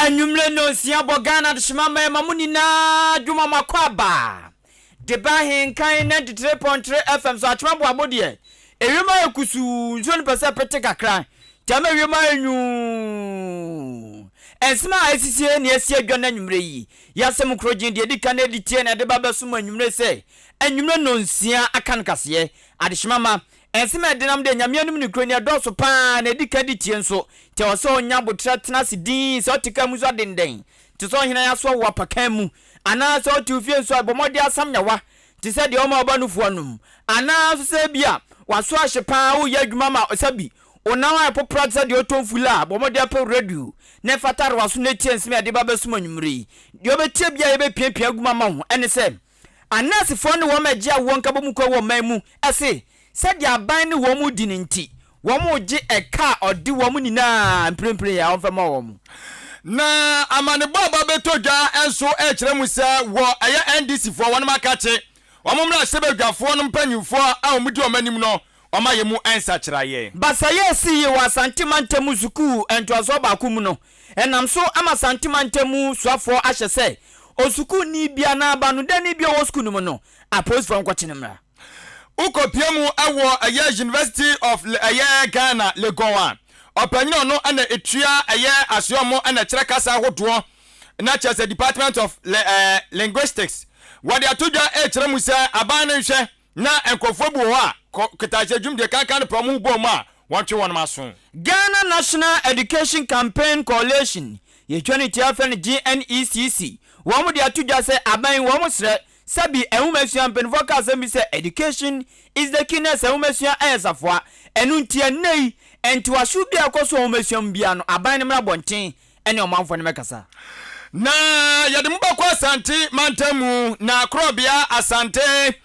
Anwummere nnɔnsia bɔ Ghana adehyema mmarima mo nyinaa dwuma mo akɔ aba de ba ahenkan 93.3 FM so akyema boabo deɛ ewiem ayɛ kusuu nsuo no pɛ sɛ pete kakra nti ama ewiem ayɛ nwuu nsɛm a esisie ne asi adwa no anwummere yi yɛ asɛm koro gyen deɛ edi kan edi tie na ɛde ba bɛso mo anwummere sɛ anwummere nnɔnsia aka no kaseɛ adehyema ma Nsɛm a ɛdenam dɛ Nyame anom nokorɛ ni ɛdɔɔso paa na ɛdi kan di tie nso, nti ɛwɔ sɛ ɔnya aboterɛ tena ase dinn sɛ ɔte kaa mu nso adendɛn te sɛ ɔhene asoa wo apakan mu, anaa sɛ ɔte wo fie nso a bɔ mmɔden asam nyawa te sɛ deɛ ɔma ɔba nufoɔ nom, anaa nso sɛ ebia w'aso ahye paa woreyɛ adwuma ma ɔsa bi, wo nan ayɛ popra te sɛ deɛ ɔtɔn fula a, bɔ mmɔden apɛ radio na ɛfa tare w'aso na tie nsɛm a yɛde ba bɛsom anwummere yi. Deɛ wobɛtie biara yɛbɛpiapia agu mu ama wo ɛne sɛ Anɛɛsefoɔ ne wɔn a ɛgye awoɔ nkabɔmu kuo wɔ ɔman mu se sɛdeɛ aban ne wɔn redi no nti, wɔregye ɛka a ɔde wɔn nyinaa mprempren yi a wɔmfa mma wɔn. Na amanebɔ a aba bɛtɔ dwa nso rekyerɛ mu sɛ wɔ ɛyɛ NDC foɔ wɔnom akakye wɔn mmarahyɛbadwafoɔ no mpanyinfoɔ a wɔn di wɔn anim no wɔn ayɛ mu nsakyeraeɛ. Basaayɛ a esii wɔ Asante mantam mu sukuu ntoasoɔ baako mu no, ɛnam so ama Asante mantam mu soafoɔ ahyɛ sɛ osukuuni bi anaa banodani bi a ɔwɔ sukuu no mu no, apolisifoɔ nkɔkye no mmra. Wokɔpue mu wɔ ɛyɛ University of ɛyɛ Ghana, Legon a, ɔpanyin a ɔno na ɛtua ɛyɛ asoɛ ɔmo na ɛkyerɛ kasa ahodoɔ na kyerɛ sɛ Department of Linguistics, wɔde ato dwa rekyerɛ mu sɛ aban no nhwɛ Na nkurɔfoɔ bi wɔ hɔ a, kɔ kɛtɛasehyɛ dwumadie kankan no pɛ wɔn ho bɔ mu a, wɔntwe wɔn aso. Ghana National Education Campaign Coalition, yɛtwa no tia frɛ no GNECC, wɔn de ato dwa sɛ aban yi wɔn srɛ sɛ bi nwomasua mpaninfoɔ ka asɛm bi sɛ education is the key na sɛ nwomasua yɛ safoa ɛno nti ɛnnɛ yi ntoasoɔ bi a ɛkɔ so wɔ nwomasua mu biara no aban no mmra abɔnten ne ɔmanfoɔ no mmɛkasa. Na yɛde mo bɛkɔ Asante mantam mu, na korɔbea Asante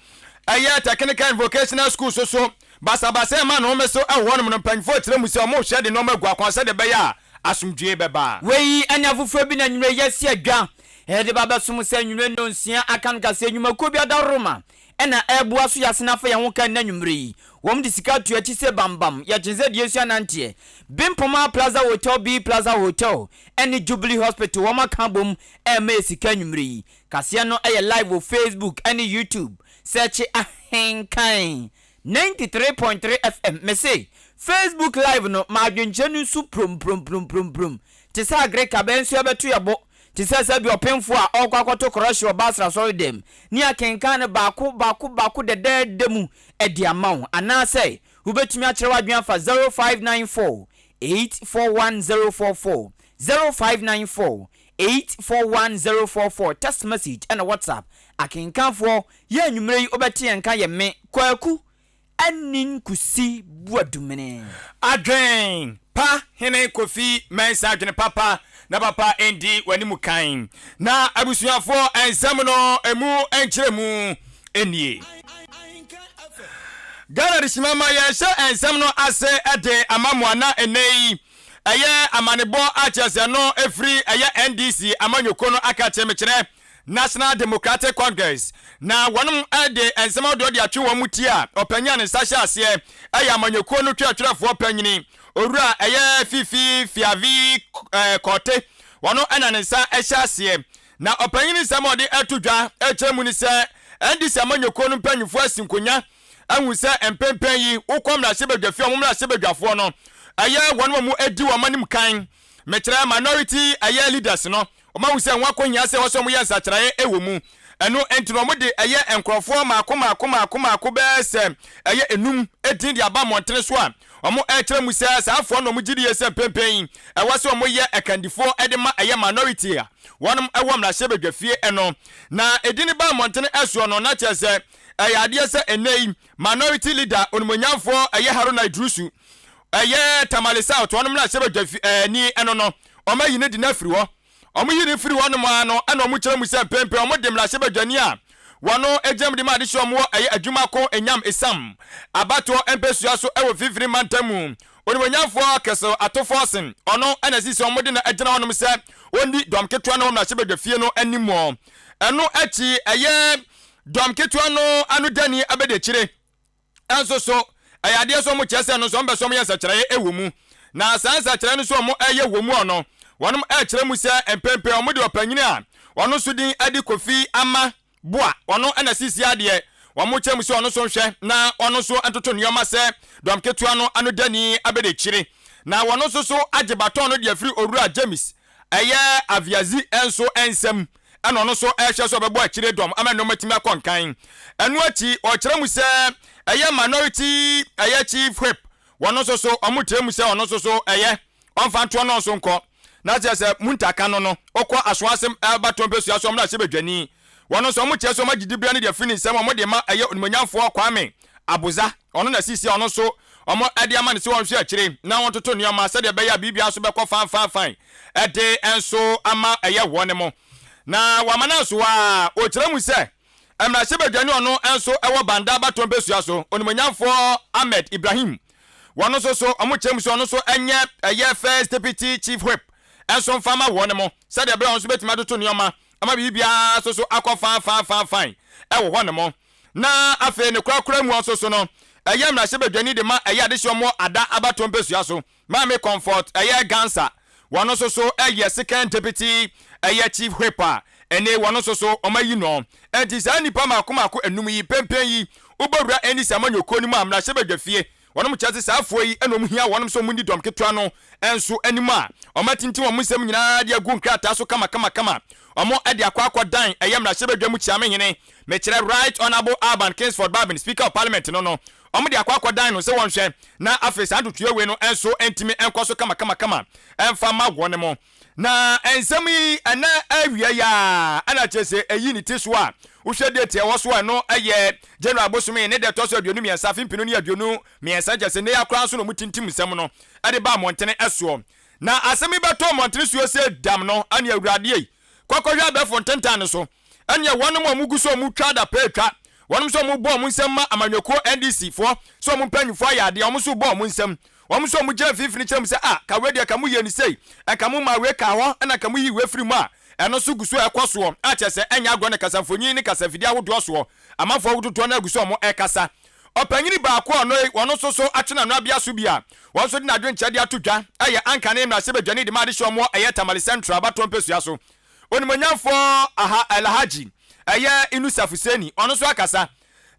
ɛyɛ Technical and Vocational School so so basabasa ɛma ne home so ɛwɔ hɔnom no mpanyinfoɔ kyerɛ mu sɛ wɔn rehwɛ de nneɛma agu akwan sɛdeɛ ɛbɛyɛ a asomdwoeɛ bɛba. Wei ne afoforɔ bi na nwmerɛ yi asi adwa de ba bɛsom sɛ nwmerɛ nnɔnsia aka no kaseɛ nnwumakuo bi adaworoma na ɛreboa so yɛasene afa yɛn ho ka nnɛ anwummerɛ yi. Wɔn de sika to akyi sɛ bambam, yɛkyen sɛ deɛ esua nanteɛ. Bempoma Plaza Hotel, B Plaza Hotel ne Jubilee Hospital wɔn aka abom rema yɛ sika anwummerɛ yi. Kaseɛ no yɛ live wɔ Facebook ne YouTube. Sɛkye Ahenkan 93.3 FM. Mese Facebook live no ma adwenkyerɛ no nsu prompromprompromprom te sɛ agreka bɛn nso yɛbɛto yɛbo Te sɛ sɛdeɛ ɔpemfoɔ a ɔrekɔ akɔto korɔhye wɔ Basra asɔredam ne akenkan no baako baako baako dɛdɛɛdɛ mu de ama wo. Anaasɛ wobɛtumi akyerɛ w'adwene afa 0594 841 044, 0594 841 044, text message ɛna WhatsApp. Akenkanfoɔ, yɛ anwummerɛ yi wobɛte yɛn nka yɛ me, Kwaku Anin Kusi Boadumene. Adwen pa hene Kofi Mensah adwene papa na papa ndi w'anim kan na abusuafoɔ nsɛm no emu nkyerɛmu nie. Ghana de hyima ma yɛhyɛ nsɛm no ase de ama mo a na ɛnnɛ yi ɛyɛ amanebɔ a kyerɛ sɛ no ɛfiri ɛyɛ NDC amanyɔkuo no aka kyerɛ mekyerɛ National Democratic Congress, na wɔnom de nsɛm ahodoɔ de atwe wɔn ti a ɔpanyin a ne nsa hyɛ aseɛ yɛ amanyɔkuo no twerɛtwerɛfoɔ panyini Owura ɛyɛ Fifi Fiavi Korte, wɔno na ne nsa hyɛ aseɛ. Na ɔpanyin nsɛm a ɔde ato dwa kyerɛ mu ne sɛ NDC amanyɔkuo no mpanyinfoɔ asi nkonya ahu sɛ mpɛnpɛn yi wokɔ mmarahyɛbadwafie a wɔn mmarahyɛbadwafoɔ no ɛyɛ wɔn a wɔn di wɔn anim kan mekyerɛ minority ɛyɛ leaders no Wɔahu sɛ ɛho akɔhia sɛ ɛwɔ sɛ wɔyɛ nsakyeraeɛ wɔ mu. Ɛno nti no, wɔde ɛyɛ nkorɔfoɔ mmaako mmaako mmaako mmaako bɛyɛ sɛ ɛyɛ enum din de aba mmɔntene so a wɔrekyerɛ mu sɛ saa afoɔ no na wɔgye die sɛ mpɛnpɛn yi ɛwɔ sɛ wɔyɛ akandifoɔ de ma ɛyɛ minority a wɔnom wɔ mmarahyɛbadwafie no. Na edin no baa mmɔntene soɔ no, na kyerɛ sɛ ɛyɛ adeɛ sɛ ɛnnɛ yi minority leader onimuonyamfoɔ ɛyɛ Haruna Iddrisu ɛyɛ Tamale South wɔnom mmarahyɛbadwafie ɛno no Wɔayi no de no afiri hɔ. Wɔyi no firi hɔnom ara no, ɛna wɔkyerɛ mu sɛ mpɛn wɔde mmarahyɛbadwani a wɔn gyina mu de ma adehyeɛ wɔn wɔ ɛyɛ adwuma ko Nyam Esam abatoɔ mpɛsua so wɔ Mfimfini Mantam mu. Onimuonyamfoɔ Kessel Ato Forson, ɔno na ɛsɛ sɛ wɔde no agyina hɔnom sɛ ɔnni dɔm ketewa no wɔ mmarahyɛbadwafie no anim. Ɛno akyi ɛyɛ dɔm ketewa no anodani abadiakyire. Nso so, ɛyɛ adeɛ sɛ wɔkyerɛ sɛ ɛno nso wɔbɛsɛ wɔyɛ nsakyeraeɛ wɔ mu. Na saa nsakyeraeɛ no nso a wɔyɛ wɔ mu no, Wɔnom ɛrekyerɛ mu sɛ mpɛnpɛn wɔn de ɔpanyini a ɔno nso din de Kofi Ama Boa, ɔno na sisi adeɛ. Wɔn kyerɛ mu sɛ ɔno nso nhwɛ na ɔno nso ntoto nnoɔma sɛ dɔm ketewa no ano dani abɛdekyire. Na wɔn nso so agye batɔn no de afiri Owura James ɛyɛ Aviazi nso nsam ɛna ɔno nso ɛrehwɛ sɛ ɔbɛbɔ akyire dɔm ama nnoɔma atumi akɔ nkan. Ɛno akyi ɔkyerɛ mu sɛ ɛyɛ Minority ɛyɛ Chief Whip wɔn nso so wɔn kyerɛ mu sɛ ɔno nso so ɛyɛ ɔmfa ntoɔ no nso nkɔ na kyerɛ sɛ Muntaka no no ɔkɔ Asoase abatoɔ mpɛsua so mmarahyɛbadwani. Wɔn nso wɔn kyerɛ sɛ wɔn agye dibea no de afiri ne nsam wɔn de ma ɛyɛ Onimuonyamfoɔ Kwame Aboza ɔno na seesei ɔno nso wɔn de ama no sɛ ɔnhwɛ akyire na ɔntoto nneɛma sɛdeɛ ɛbɛyɛ a biribiara nso bɛkɔ fine fine fine de nso ama ɛyɛ wɔn mo. Na wama no aso a ɔkyerɛ mu sɛ Mmarahyɛbadwani ɔno nso wɔ Banda abatoɔ mpɛsua so, Onimuonyamfoɔ Ahmed Ibrahim. Wɔn nso so wɔn kyerɛ mu sɛ ɔno nso nyɛ ɛyɛ First Deputy Chief Whip nso mfa ma wɔn mo sɛdeɛ ɛbɛyɛ ɔno nso bɛtumi atoto nneɛma ama biribiara nso so akɔ fine fine fine fine wɔ hɔ nom. Na afei ne korakora mu nso so no ɛyɛ mmarahyɛbadwani de ma ɛyɛ adehyeɛ wɔn Ada abatoɔ mpɛsua so. Maame Comfort ɛyɛ Gansa, wɔn nso so ɛyɛ second deputy ɛyɛ chief whip a ɛnɛ wɔn nso so wɔn ayi no. Ɛnti saa nnipa mako mako ɛnum yi pɛnpɛn yi wobɔ wura NDC amanyɔkuo no mu a mmarahyɛbadwafie wɔnom kyerɛ se saa afoɔ yi ɛna wɔn hia wɔnom sɛ wɔn nni dɔm ketewa no nso anim a wɔn atintim wɔn nsɛm nyinaa de agu nkrataa so kama kama kama wɔn de akɔ akɔ dan ɛyɛ mmarahyɛbadwa mu kyeame hene mekyerɛ Right Honourable Alban Kingsford Bagbin Speaker of Parliament no no Wɔde akɔ akɔdan no sɛ wɔnhwɛ na afei saa ntotoeɛ wei no nso ntumi nkɔ so kamakamakama mfa mma wɔn mo. Na nsɛm yi ɛnɛ awia yi ara ɛna kyerɛ sɛ ɛyi ne ti so a wohwɛ date a ɛwɔ so a ɛno yɛ January bosome ne da ɛtɔ so 23 afe 2023 kyerɛ sɛ nnɛ yi ara koraa nso na wɔtintim nsɛm no de ba mmɔntene soɔ. Na asɛm yi bɛtɔ mmɔntene soɔ sɛ dam no ɛne Awurade ei kɔkɔhwɛ abɛɛfo ntentan no so Ɛneɛ wɔnom a wɔgu so a wɔtwa adapaa atwa, wɔnom nso a wɔbɔ wɔn nsam ma amanyɔkuo NDC foɔ sɛ wɔn mpanyinfoɔ ayɛ adeɛ, wɔn nso bɔ wɔn nsam. Wɔn nso a wɔgyina mfimfini kyerɛ mu sɛ ah ka wei deɛ ka moyie no sei, nka mo maa wei kaa hɔ ɛna nka moyii wei firi mu a, ɛno nso gu so a ɛkɔ soɔ a kyerɛ sɛ ɛnyɛ agorɔ ne kasamfonin ne kasamfidie ahodoɔ soɔ. Amanfoɔ dodoɔ no ara gu so a wɔrekasa. Ɔpanyini baako a ɔno wɔn nso so atwe n'ano abea so bi a wɔn nso de n'adwenkyerɛ de ato dwa yɛ Ankane mmarahyɛbadwani de ma adehyeɛ wɔn ɛyɛ Tamale Central abatoɔ mpɛsua so Onimuonyamfoɔ Aha Alhaji ɛyɛ Inusa Fuseni, ɔno nso akasa.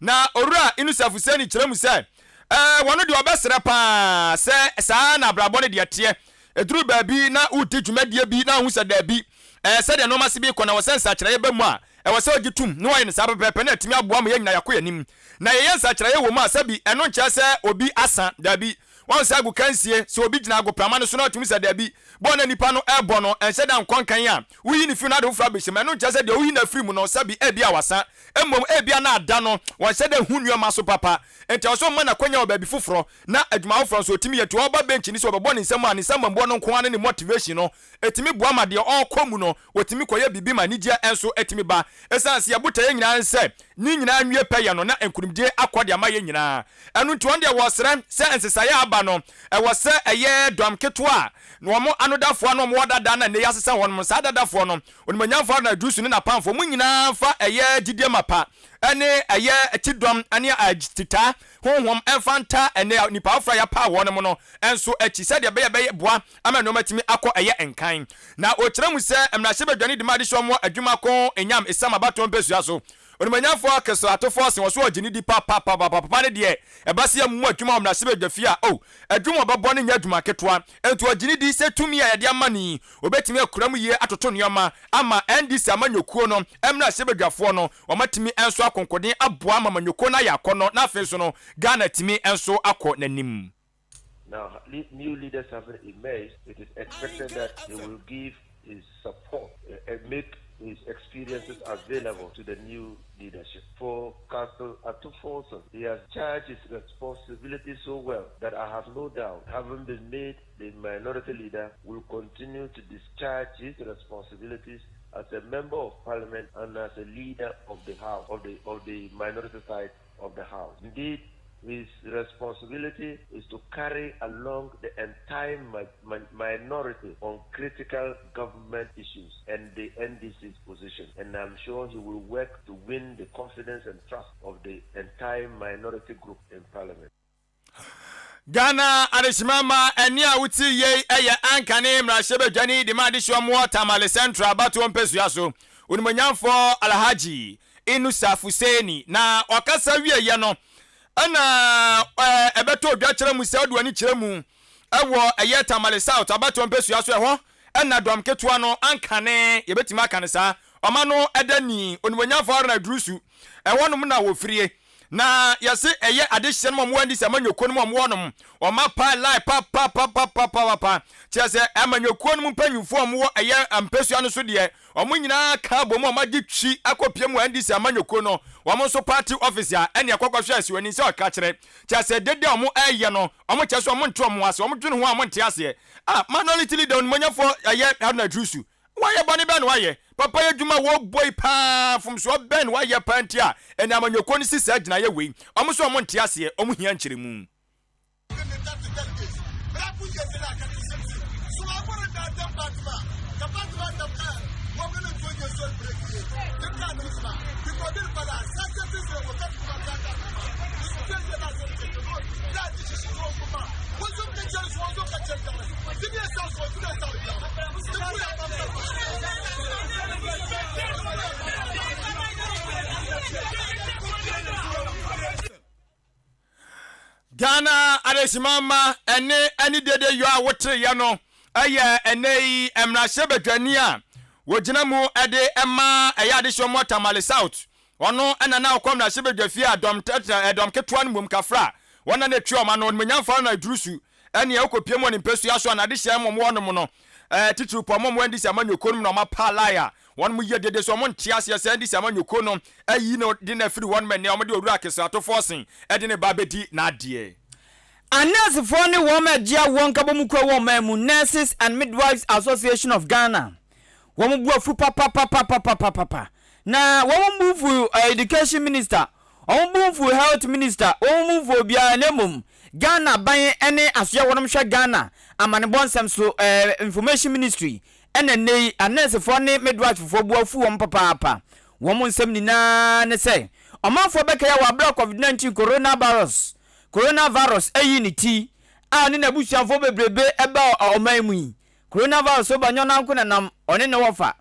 Na Owura Inusa Fuseni kyerɛ mu sɛ, ɛɛ wɔno deɛ ɔbɛsrɛ pa ara sɛ saa na abrabɔ no deɛ teɛ. Ɛduru baabi na woredi dwumadie bi na wohu sɛ daabi, ɛɛ sɛdeɛ nnoɔma se bi rekɔ no ɛwɔ sɛ nsakyeraeɛ ba mu a, ɛwɔ sɛ wogye tom na woayɛ no saa pɛpɛɛpɛ na atumi aboa ma yɛn nyinaa yɛakɔ yɛn anim. Na yɛyɛ nsakyeraeɛ wɔ mu a sɛbi ɛno nkyerɛ sɛ obi asa, daabi. Wahu sɛ agokansie, sɛ obi gyina agoprama no so na watumi sɛ daabi, bɔɔl no a nipa no rebɔ no, ɛnhyɛ da nkɔ nkan a, woyi no fi mu na ade foforɔ abɛhyɛ mu. Ɛno nkyerɛ sɛ deɛ woyi no afiri mu no, sɛbi ebia wasa. Mmom ebia na ada no, wɔnhyɛ da nhu nneɛma so papa. Enti ɛwɔ sɛ wɔma no akwanya wɔ baabi foforɔ, na adwuma foforɔ nso ɔtumi yɛ. Nti ɔreba bench no sɛ wɔbɛbɔ ne nsam a, ne nsamambuo no nko ara ne ne motivation no, ɛtumi boa ma deɛ ɔrekɔ mu no, ɔtumi kɔyɛ biribi ma anigyeɛ nso tumi ba. Ɛsiane sɛ yɛn botaeɛ nyinaa ne sɛ ne nyinaa nwie pɛyɛ no, na nkonimdie akɔ de ama yɛn nyinaa. Ɛno nti wɔn deɛ wɔsrɛ sɛ nsesaeɛ a aba no, ɛwɔ sɛ ɛyɛ dɔm ketewa a wɔn anodafoɔ a na wɔwɔ dada na nnɛ yi asesa wɔn no, saa dadafoɔ no, Onimuonyamfoɔ Arnold Adusu ne n'apamfoɔ, mo nyinaa mfa ɛyɛ gyidie mapa ne ɛyɛ kyidɔm ne titaa honhom mfa ntaa ɛnnɛ nnipa afoforɔ a yɛapaw wɔn no nso akyi sɛdeɛ ɛbɛyɛ ɛbɛboa ama nneɛma atumi akɔ ɛyɛ nkan. Na ɔkyerɛ mu sɛ mmarahyɛbadwani de ma adehyeɛ ɔmoɔ adwuma ko nyam esiam abatoɔ mpɛsua so. Onimuonyamfoɔ Kesel Atofoɔ se ɔso ɔgye ne di papapapapa papa ne deɛ ɛba se yɛmmoa adwuma wɔ mmarahyɛbadwa fie a oh adwuma ɔbɛbɔ no nyɛ adwuma ketewa enti ɔgye ne di sɛ tumi a yɛde ama no yi ɔbɛtumi akura mu yie atoto nneɛma ama NDC amanyɔkuo no mmarahyɛbadwafoɔ no wɔatumi nso akonkoden aboa ama amanyɔkuo no ayɛ akɔnnɔ na afei nso no Ghana atumi nso akɔ n'anim. Now, new leaders have emerged. It is expected that they will give his support and eh, make his experiences available to the new leadership. For Castle Atufolson, he has charged his responsibility so well that I have no doubt, having been made the minority leader, will continue to discharge his responsibilities as a member of parliament and as a leader of the house, of the, of the minority side of the house. Indeed, his responsibility is to carry along the entire mi mi minority on critical government issues and the NDC's position. And I'm sure he will work to win the confidence and trust of the entire minority group in parliament. Ghana Adehyema ma ɛnne a wote yei yɛ ankane mmarahyɛbadwani de ma adehyeɛ wɔ Tamale Central abatoɔ mpasua so, Onimuonyamfoɔ Alhaji Inusa Fuseini. Na ɔkasa wieeɛ no na ɛbɛtɔɔ dwa kyerɛ mu sɛ ɔde w'ani kyerɛ mu wɔ ɛyɛ Tamale South abatoɔ mpasua so, ɛhɔ na dɔm ketewa no ankane, yɛbɛtumi aka no saa, ɔma no da ni, Onimuonyamfoɔ Haruna Iddrisu, ɛhɔnom na wɔfirie. Na yɛse ɛyɛ adehyeɛ no ma wɔn NDC amanyɔkuo no mu a wɔwɔ nom, wɔn apae line papapapapapapa, kyerɛ sɛ amanyɔkuo no mu mpanyinfoɔ a wɔwɔ ɛyɛ mpasua no so deɛ, wɔn nyinaa ka abɔ mu a wɔagye twi akɔpie mu wɔ NDC amanyɔkuo no, wɔn nso party office a ɛne ɛkɔkɔhwɛ asiwani sɛ ɔka kyerɛ, kyerɛ sɛ dede a wɔn ɛyɛ no, wɔn kyerɛ sɛ wɔn nte wɔn ho ase, wɔn dwene ho a wɔn nte aseɛ. Ah, minority leader onimonyɛfoɔ ɛyɛ Haruna Iddrisu, Wayɛ bɔne bɛn na wayɛ? Papayɛ adwuma a wɔbɔ yi paa, mfomsoɔ bɛn na wayɛ paa nti a ɛnɛ amanyɔkuo no si saa gyinaeɛ wei? Wɔn nso wɔn nte aseɛ, wɔn hia nkyerɛmu. Ghana adehyema mma ɛne ɛne dede yɔ a woteeɛ no yɛ ɛnɛ yi mmarahyɛbadwani a wɔgyina mu de ma ɛyɛ adehyeɛ mu Tamale South. Ɔno na na ɔkɔ mmarahyɛbadwafie a dɔm dɔm ketewa no mmom kafra wɔn na na ɛtua wɔn ano. Onimuonyamfoɔ Arnold Iddrisu ɛnea wokɔpie mu wɔ ne mpasua so a n'adehyeɛ mmom wɔnom no titiriw pɔ mmom NDC amanyɔkuo no mu na wɔapa lie a wɔnom yɛ dede so wɔn nte aseɛ sɛ NDC amanyɔkuo no ayi no de no afiri hɔnom ɛnɛ wɔde Owura Keserato Forson de ne ba abɛdi n'adeɛ. Anɛɛsefoɔ ne wɔn a ɛgye awoɔ nkabɔmu kuo wɔ ɔman mu, Nurses and Midwives Association of Ghana, wɔn bo afu papapapapapapa na wɔn bo mfu Education Minister, wɔn bo mfu Health Minister, wɔn bo mfu obiara na mmom Ghana aban ne asoɛ wɔnom hwɛ Ghana amanebɔ nsɛm so, Information Ministry, ɛna nnɛ yi anɛɛsefoɔ ne midwives-foɔ bo afu wɔn papaapa. Wɔn nsɛm nyinaa ne sɛ ɔmanfoɔ bɛkae wɔ aberɛ a Covid-19 coronavirus, coronavirus, ayi ne ti a ɔne n'abusuafoɔ bebrebe baa ɔman mu yi. Coronavirus so ba nyɛ ɔno ara nko na nam, ɔne ne wɔfa.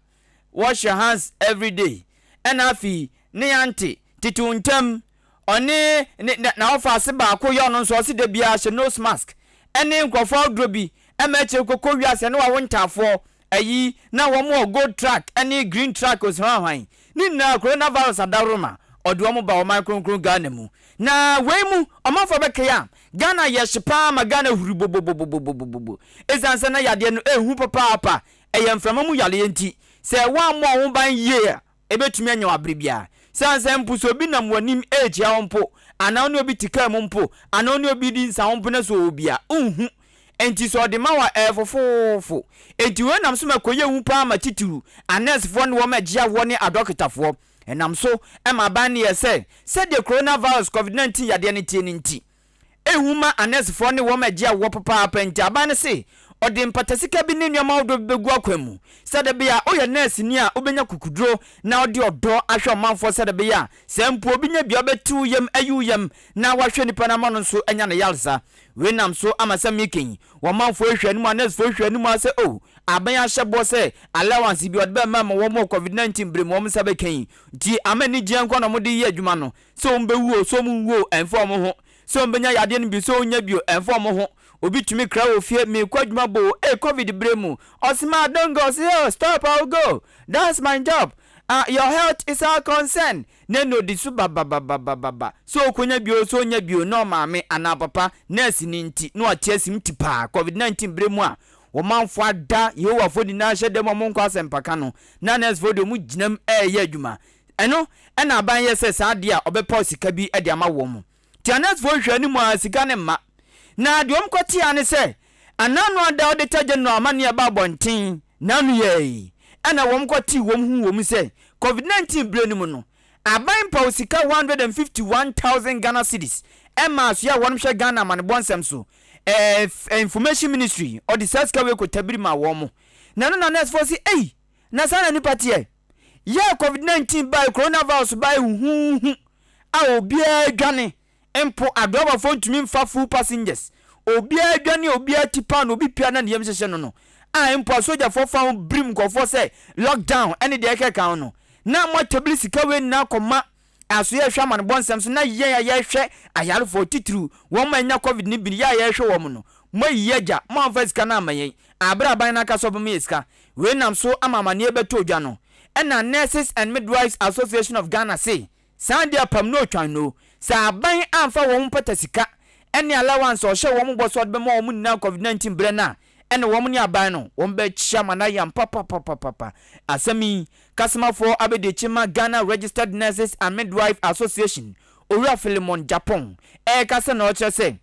Wash your hands everyday. Ɛna afei ne ante, tetew ntam, ɔne ne na n'awofase baako yɛ ɔno nso ɔse da biara hyɛ nose mask ɛne nkurɔfoɔ ahodoɔ bi ɛma akyire kɔkɔ wiase ɛne wawo ntaafoɔ ayi na wɔn wɔ gold truck ɛne green truck osihwanhwan ne nyinaa coronavirus adaworoma ɔde wɔn ba ɔman kronkron Ghana mu na wei mu ɔmanfoɔ bɛkae a Ghana yɛ hye paa ma Ghana huri bobobobobobobobo ɛsiane sɛ na yadeɛ no ɛhu papaapa ɛyɛ mframa mu yareɛ nti sɛ woammɔ wo ho ban yie a Ebetumi anya wo bere biara. Esiane sɛ mpo sɛ obi nam w'anim rekyia wo mpo, anaa wo ne obi te kaa mu mpo, anaa wo ne obi redi nsaho mpo na sɛ ɔwɔ bi a, wunhu. Enti sɛ ɔde ma wo a, ɛyɛ fofoofo. Enti wei nam so ma ɛkɔyɛ hu paa ma titiriw anɛɛsefoɔ ne wɔn a ɛgye awoɔ ne adɔkotafoɔ. Ɛnam so ma aban no yɛɛ sɛ, sɛdeɛ coronavirus, COVID-19, yadeɛ no teɛ no nti, Ehu ma anɛɛsefoɔ ne wɔn a ɛgye awoɔ papaapa nti aban no se ɔde mpatasika bi ne nneɛma ahodoɔ bi bɛgu akwan mu sɛdeɛ ɛbɛyɛ a woyɛ nɛɛseni a wobɛnya kukuduro na wode ɔdɔ ahwɛ ɔmanfoɔ sɛdeɛ ɛbɛyɛ a sɛ mpo obi nya bi a wobɛte wo yam ayi wo yam na wahwɛ nipa no ama no nso anya ne yaresa. Wei nam so ama sɛ meka yi ɔmanfoɔ rehwɛ anim anɛɛsefoɔ rehwɛ anim ara sɛ oh aban ahyɛ bɔ sɛ allowance bi ɔde bɛma ma wɔn wɔ covid-19 berɛ mu wɔn nsa bɛka yi nti ama anigyeɛ nko na wɔde yɛ adwuma no. Sɛ wɔbɛwu o, sɛ wɔnwu o, ɛmfa wɔn ho. Sɛ wɔbɛnya yadeɛ no bi o, sɛ wɔnnya bi o, ɛmfa wɔn ho. Obi tumi kra wɔ fie, merekɔ adwuma boo, ei covid berɛ mu. Ɔse ma don't go, ɔse oh stop I will go, that's my job, ah your health is our concern. Na ɛna ɔdi so babababababa. Sɛ ɔkɔnya bi o, sɛ ɔnnya bi o, na ɔmaame anaa papa, nurse ni nti, na wate asim tipaa. Covid 19 berɛ mu a ɔmanfoɔ ada, Yehowafoɔ nyinaa hyɛ dɛm a wɔnkɔ asɛmpaka no, na nursefoɔ deɛ wɔgyinam reyɛ adwuma. Ɛno na aban yɛ sɛ saa adeɛ a ɔbɛpaw sika bi de ama wɔn. Nti anɛɛsefoɔ hwɛ anim ara sika no mma. Na deɛ wɔn kɔte ara ne sɛ anano ada Auditor General amaneɛ ɛba abɔnten nano yɛ yi ɛna wɔn kɔtee wɔn hu wɔn sɛ Covid 19 berɛ no mu no aban paw sika 151,000 Ghana cedis ɛmaa asoɛ a wɔn hwɛ Ghana amanebɔ nsɛm so ɛɛ Information Ministry ɔde saa sika wei kɔtabiri maa wɔn. Na ɛno na anɛɛsefoɔ se ei Na saa na nnipa teɛ. Yɛ a covid 19 bae, coronavirus bae huhuuhu a obiara dwane, mpo adrɔbafoɔ ntumi mfa full passengers. obiara dwane a obiara ti paa na obi pia na ne yam hyehye no no a mpo asogyafoɔ fa ho birim nkurɔfoɔ sɛ lockdown ne deɛ ɛkeka ho no na moatabiri sika wei nyinaa kɔma asoɛ ɛhwɛ amanebɔ nsɛm so na yɛn a yɛhwɛ ayarefoɔ titiriw wɔn a anya covid no bi no yɛ a yɛhwɛ wɔn no moayiyi agya moamfa sika no amma yɛn aberɛ aban no aka sɛ ɔbɛma yɛ sika wei nam so ama amaneɛ bɛtɔ dwa no ɛna Nurses and Midwives Association of Ghana se Saa deɛ apam no otwan no, sɛ aban amfa wɔn mpata sika ne allowance a ɔhyɛɛ wɔn bɔ sɛ ɔde bɛma wɔn nyinaa covid 19 berɛ no a, ɛne wɔn ne aban no wɔn bɛkyia ma no ayam papapapapa. Asɛm yi, Kasemafoɔ abɛdiakyi ma Ghana Registered Nurses and Midwife Association, Owura Philemon Gyapong, ɛrekasa na ɔkyerɛ sɛ,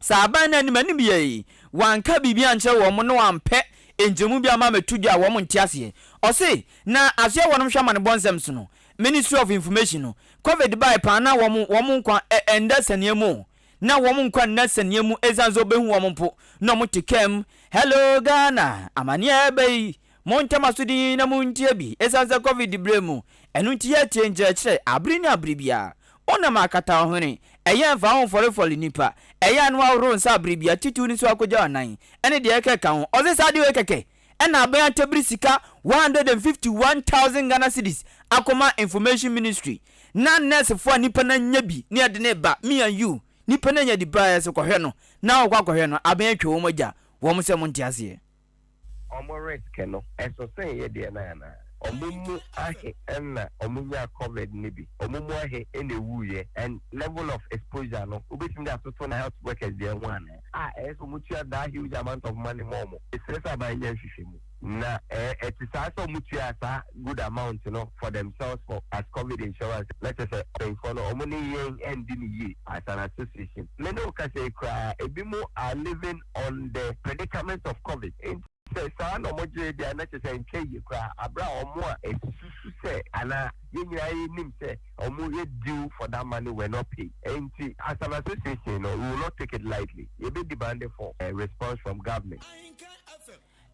Sɛ aban no anim anim yɛ yi, wanka biribi ankyerɛ wɔn na wampɛ nkyerɛmu bi amma ammɛto dwa a wɔn nte aseɛ. Ɔse, na asoɛ wɔnom hwɛ amanebɔ nsɛm so no, Ministry of Information no, Covid bae paa na wɔn wɔn nkwa ɛnda sania mu o, na wɔn nkwa nna sania mu ɛsiane sɛ wobɛhu wɔn mpo na wɔn te kaa mu, Hello Ghana, amaneɛ ɛreba yi, montɛ mo aso din na montie bi, ɛsiane sɛ Covid berɛ mu, ɛno nti yɛtie nkyerɛkyerɛ abere ne abere biara. Wonam akata wo hwene, ɛyɛ mfa wo mfɔrefɔre nnipa, ɛyɛ a na woahoro nsa bere biara, titiriw ne sɛ woakogya w'anan, ne deɛ ɛkeka ho. Ɔse saa adeɛ wei kɛkɛ ɛna aban atabiri sika 151,000 Ghana cedis akɔma Information Ministry na nɛɛsefoɔ a nnipa no anya bi ne ɛde no reba, me and you, nnipa no anya de baeɛ sɛ kɔhwɛ no na wɔkɔ akɔhwɛ no, aban atwa wɔn agya wɔn sɛ monte aseɛ. Ɔmo risk no ɛso sen yɛ deɛ no anaa? Ɔmo mu ahe na ɔmo nyaa covid no bi? Ɔmo mu ahe na ɛwuiɛ? And level of exposure no wobɛtumi de atoto na health workers deɛ ho anaa? A ɛyɛ sɛ ɔmo tua that huge amount of money ma ɔmo. Mesrɛ sɛ aban nyɛ nhwehwɛmu. Na ɛte saa sɛ ɔmo tuaa saa good amount no for themselves for as covid insurance na kyerɛ sɛ mpanyinfoɔ no ɔmo ne yɛn ɛndi no yie as an association. Me ne wo kasa yi koraa ebinom are living on the predicament of covid nti sɛ saa na ɔmo gyee deɛ a na kyerɛ sɛ ɛntwa yie koraa aberɛ a ɔmo a ɛsusu sɛ anaa yɛn nyinaa yɛnim sɛ ɔmo yɛ due for that money were not paid nti as an association no we will not take it lightly yɛbɛ demand for a response from government.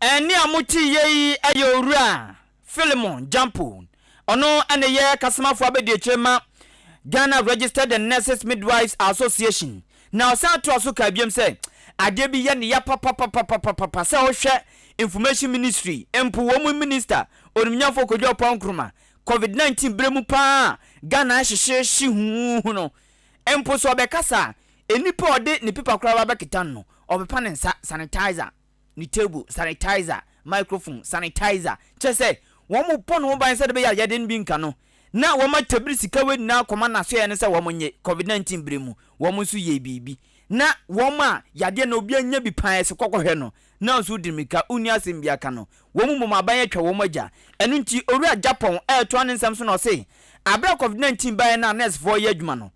Ɛnne a mote yei yi yɛ Owura Philemon Gyampo. Ɔno na ɛyɛ kasamafo abadiakyire ma Ghana Registered and Nurses Midwives Association. Na ɔsan toa so kaa biom sɛ, adeɛ bi yɛ ne ya papapapapapa sɛ wohwɛ Information Ministry mpo wɔn mu minister Onimnyamfoɔ Kojo Oppong Nkrumah Covid 19 berɛ mu paa a Ghana ahyehyeehye huuhu no mpo sɛ ɔbɛkasa a nnipa a ɔde ne pipa koraa ba bɛketa no no ɔpepa ne nsa sanitizer ne table, sanitizer, microphone, sanitizer, kyerɛ sɛ wɔbɔ ne ho ban sɛdeɛ ɛbɛyɛ a yadeɛ no bi nka no, na wɔatabiri sika wei nyinaa akɔma n'asoɛeɛ no sɛ wɔnyɛ, Covid 19 berɛ mu, wɔn nso yɛɛ biribi. Na wɔn a yadeɛ no obi anya bi paa sɛ kɔkɔhwɛ no, na nso wodi mmirika, wonni asɛm biara ka no, wɔn mmom aban atwa wɔn agya. Ɛno nti, Owura Gyapong retoa ne nsɛm so na ɔse, aberɛ a Covid 19 baeɛ no a nɛɛsefoɔ reyɛ adwuma no,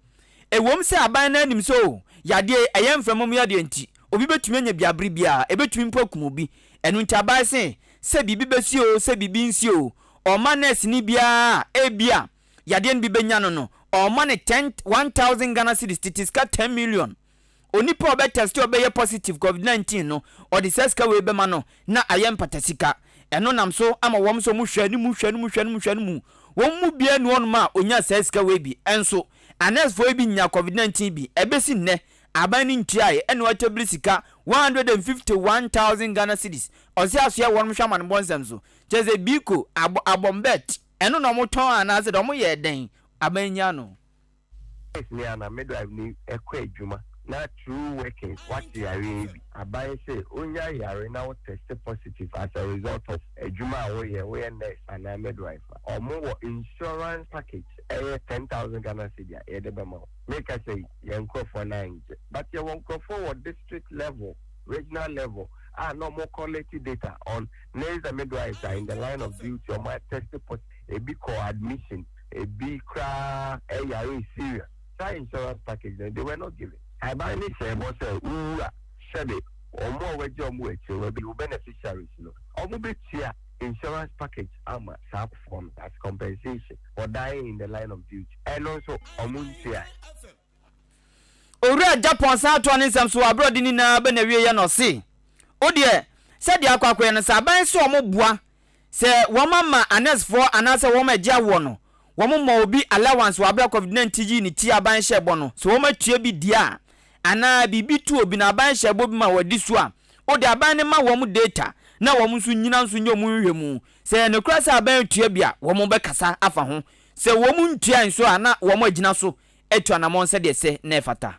Ɛwom sɛ aban no ara nim sɛ oo, yadeɛ yi, ɛyɛ mframa mu yadeɛ nti, obi bɛtumi anya bi abere biara, ɛbɛtumi mpo akum obi. Ɛno nti aban se, sɛ biribi bɛsi oo, sɛ biribi nsi oo, ɔmma nɛɛseni biara a ebia yadeɛ no bi bɛnya no no, ɔmma no ten, 1000 Ghana cedis, tete sika 10 million. Onipa a ɔbɛ tɛste a ɔbɛyɛ positive covid 19 no, ɔde saa sika wei bɛma no na ayɛ mpata sika. Ɛno nam so ama wɔn nso wɔhwɛ no mu hwɛ no mu hwɛ no mu hwɛ no mu. Wɔn mu biara nni hɔnom a ɔnyaa saa sika wei bi. Nso, anɛɛsefoɔ yi bi nyaa covid 19 bi. Ɛbɛsi nnɛ, aban no ntuaeɛ ɛna wɔatabiri sika 151,000 Ghana cedis. Ɔse asoɛ wɔnom hwɛ amanebɔ nsɛm so. Kyerɛ sɛ Biko, abɔ, abɔmbɛt, ɛno na wɔtɔn anaasɛ deɛ wɔyɛɛ dɛn? Aban nyi ano. Nurse ni ana midwife ni kɔ adwuma na through workings wate yareɛ yi bi. Aban se wonya yare na wo test positive as a result of adwuma a woyɛ, woyɛ nurse anaa midwife a, ɔmo wɔ insurance package ɛyɛ 10,000 Ghana cedi a yɛde bɛma wo. Meka sɛ yɛn nkorɔfoɔ no angye but yɛwɔ nkorɔfoɔ wɔ district level, regional level a na ɔmo collect data on nurse and midwives a in the line of duty ɔmo atest positive, ebi kɔɔ admission. Ebi koraa yaree serious. Saa insurance package no they were not given. Aban no hyɛɛ bɔ sɛ wowu a sɛbe wɔn a wɔagya wɔn wɔ akyire no, wo beneficiaries no, wɔbɛtua insurance package ama saa foɔ no as compensation for dying in the line of duty. Ɛno nso wɔn ntuae. Owura Gyapong san toa ne nsɛm so wɔ aberɛ a ɔde ne nyinaa ba n'awieɛ na ɔse, Wo deɛ, sɛdeɛ akɔ akɔyɛ no, sɛ aban se wɔn boa sɛ wɔn ama anɛsfoɔ anaasɛ wɔn a ɛgye awoɔ no, wɔn ma obi allowance wɔ aberɛ a Covid 19 yii ne ti a aban hyɛɛ bɔ no, sɛ wɔn atua bi deɛ a, anaa biribi to obi na aban hyɛ bɔ bi ma wɔadi so a, wode aban no ma wɔn data na wɔn nso nnyina nso nyɛ wɔn nhwehwɛmu. Sɛ ɛyɛ nokorɛ sɛ aban retua bi a, wɔbɛkasa afa ho. Sɛ wɔn ntuae nso a, na wɔn agyina so atu anamɔn sɛdeɛ ɛsɛ na ɛfata.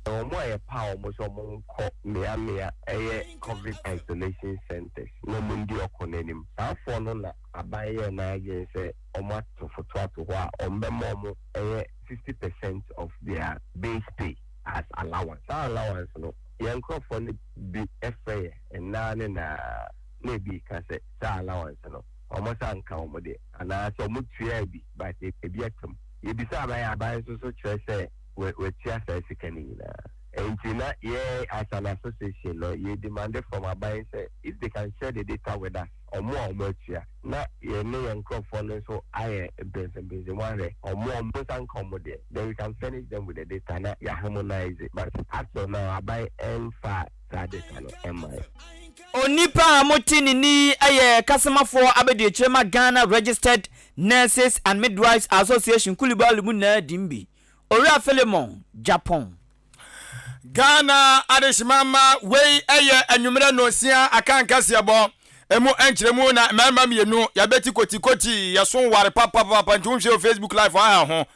Wɔn a yɛpaw wɔn sɛ wɔnkɔ mmeammea ɛyɛ Covid isolation centres na wɔndi ɔko no anim. Saa foɔ no na aban yɛɛ n'adwene sɛ wɔato foto ato hɔ a wɔbɛma wɔn ɛyɛ 50 percent of their base pay as allowance. Saa allowance no, yɛn nkorɔfoɔ no bi frɛ yɛn nnaa ne nnaa na ebi reka sɛ saa allowance no wɔn nsa nka wɔn deɛ anaa sɛ wɔtuaa bi but ebi aka mu. Yɛbisaa aban a, aban nso so kyerɛ sɛ watua saa sika no nyinaa. Nti na yɛn as an association no yɛ demande from aban sɛ if they can share the data with us, wɔn a wɔn atua, na yɛne yɛn nkorɔfoɔ no nso ayɛ mpɛnsɛmpɛnsɛmu ahwɛ wɔn a wɔn nsa nka wɔn deɛ, then we can furnish them with the data na yɛ harmonise it. But up till now aban ɛmfaa saa data no ɛmmaeɛ. Onipa a mote ne nne yi yɛ kasamafoɔ abadiakyire ma Ghana Registered Nurses and Midwives Association Coulibaly mu nyinaa din bi, Owura Philemon Gyapong. Ghana adehyema mma wei yɛ anwummerɛ nnɔnsia aka nkaseɛbɔ emu nkyerɛmu na mmarima mmienu yɛabɛti kotikoti yɛso ware papapapa nti wonhwɛ wɔ Facebook live aha ho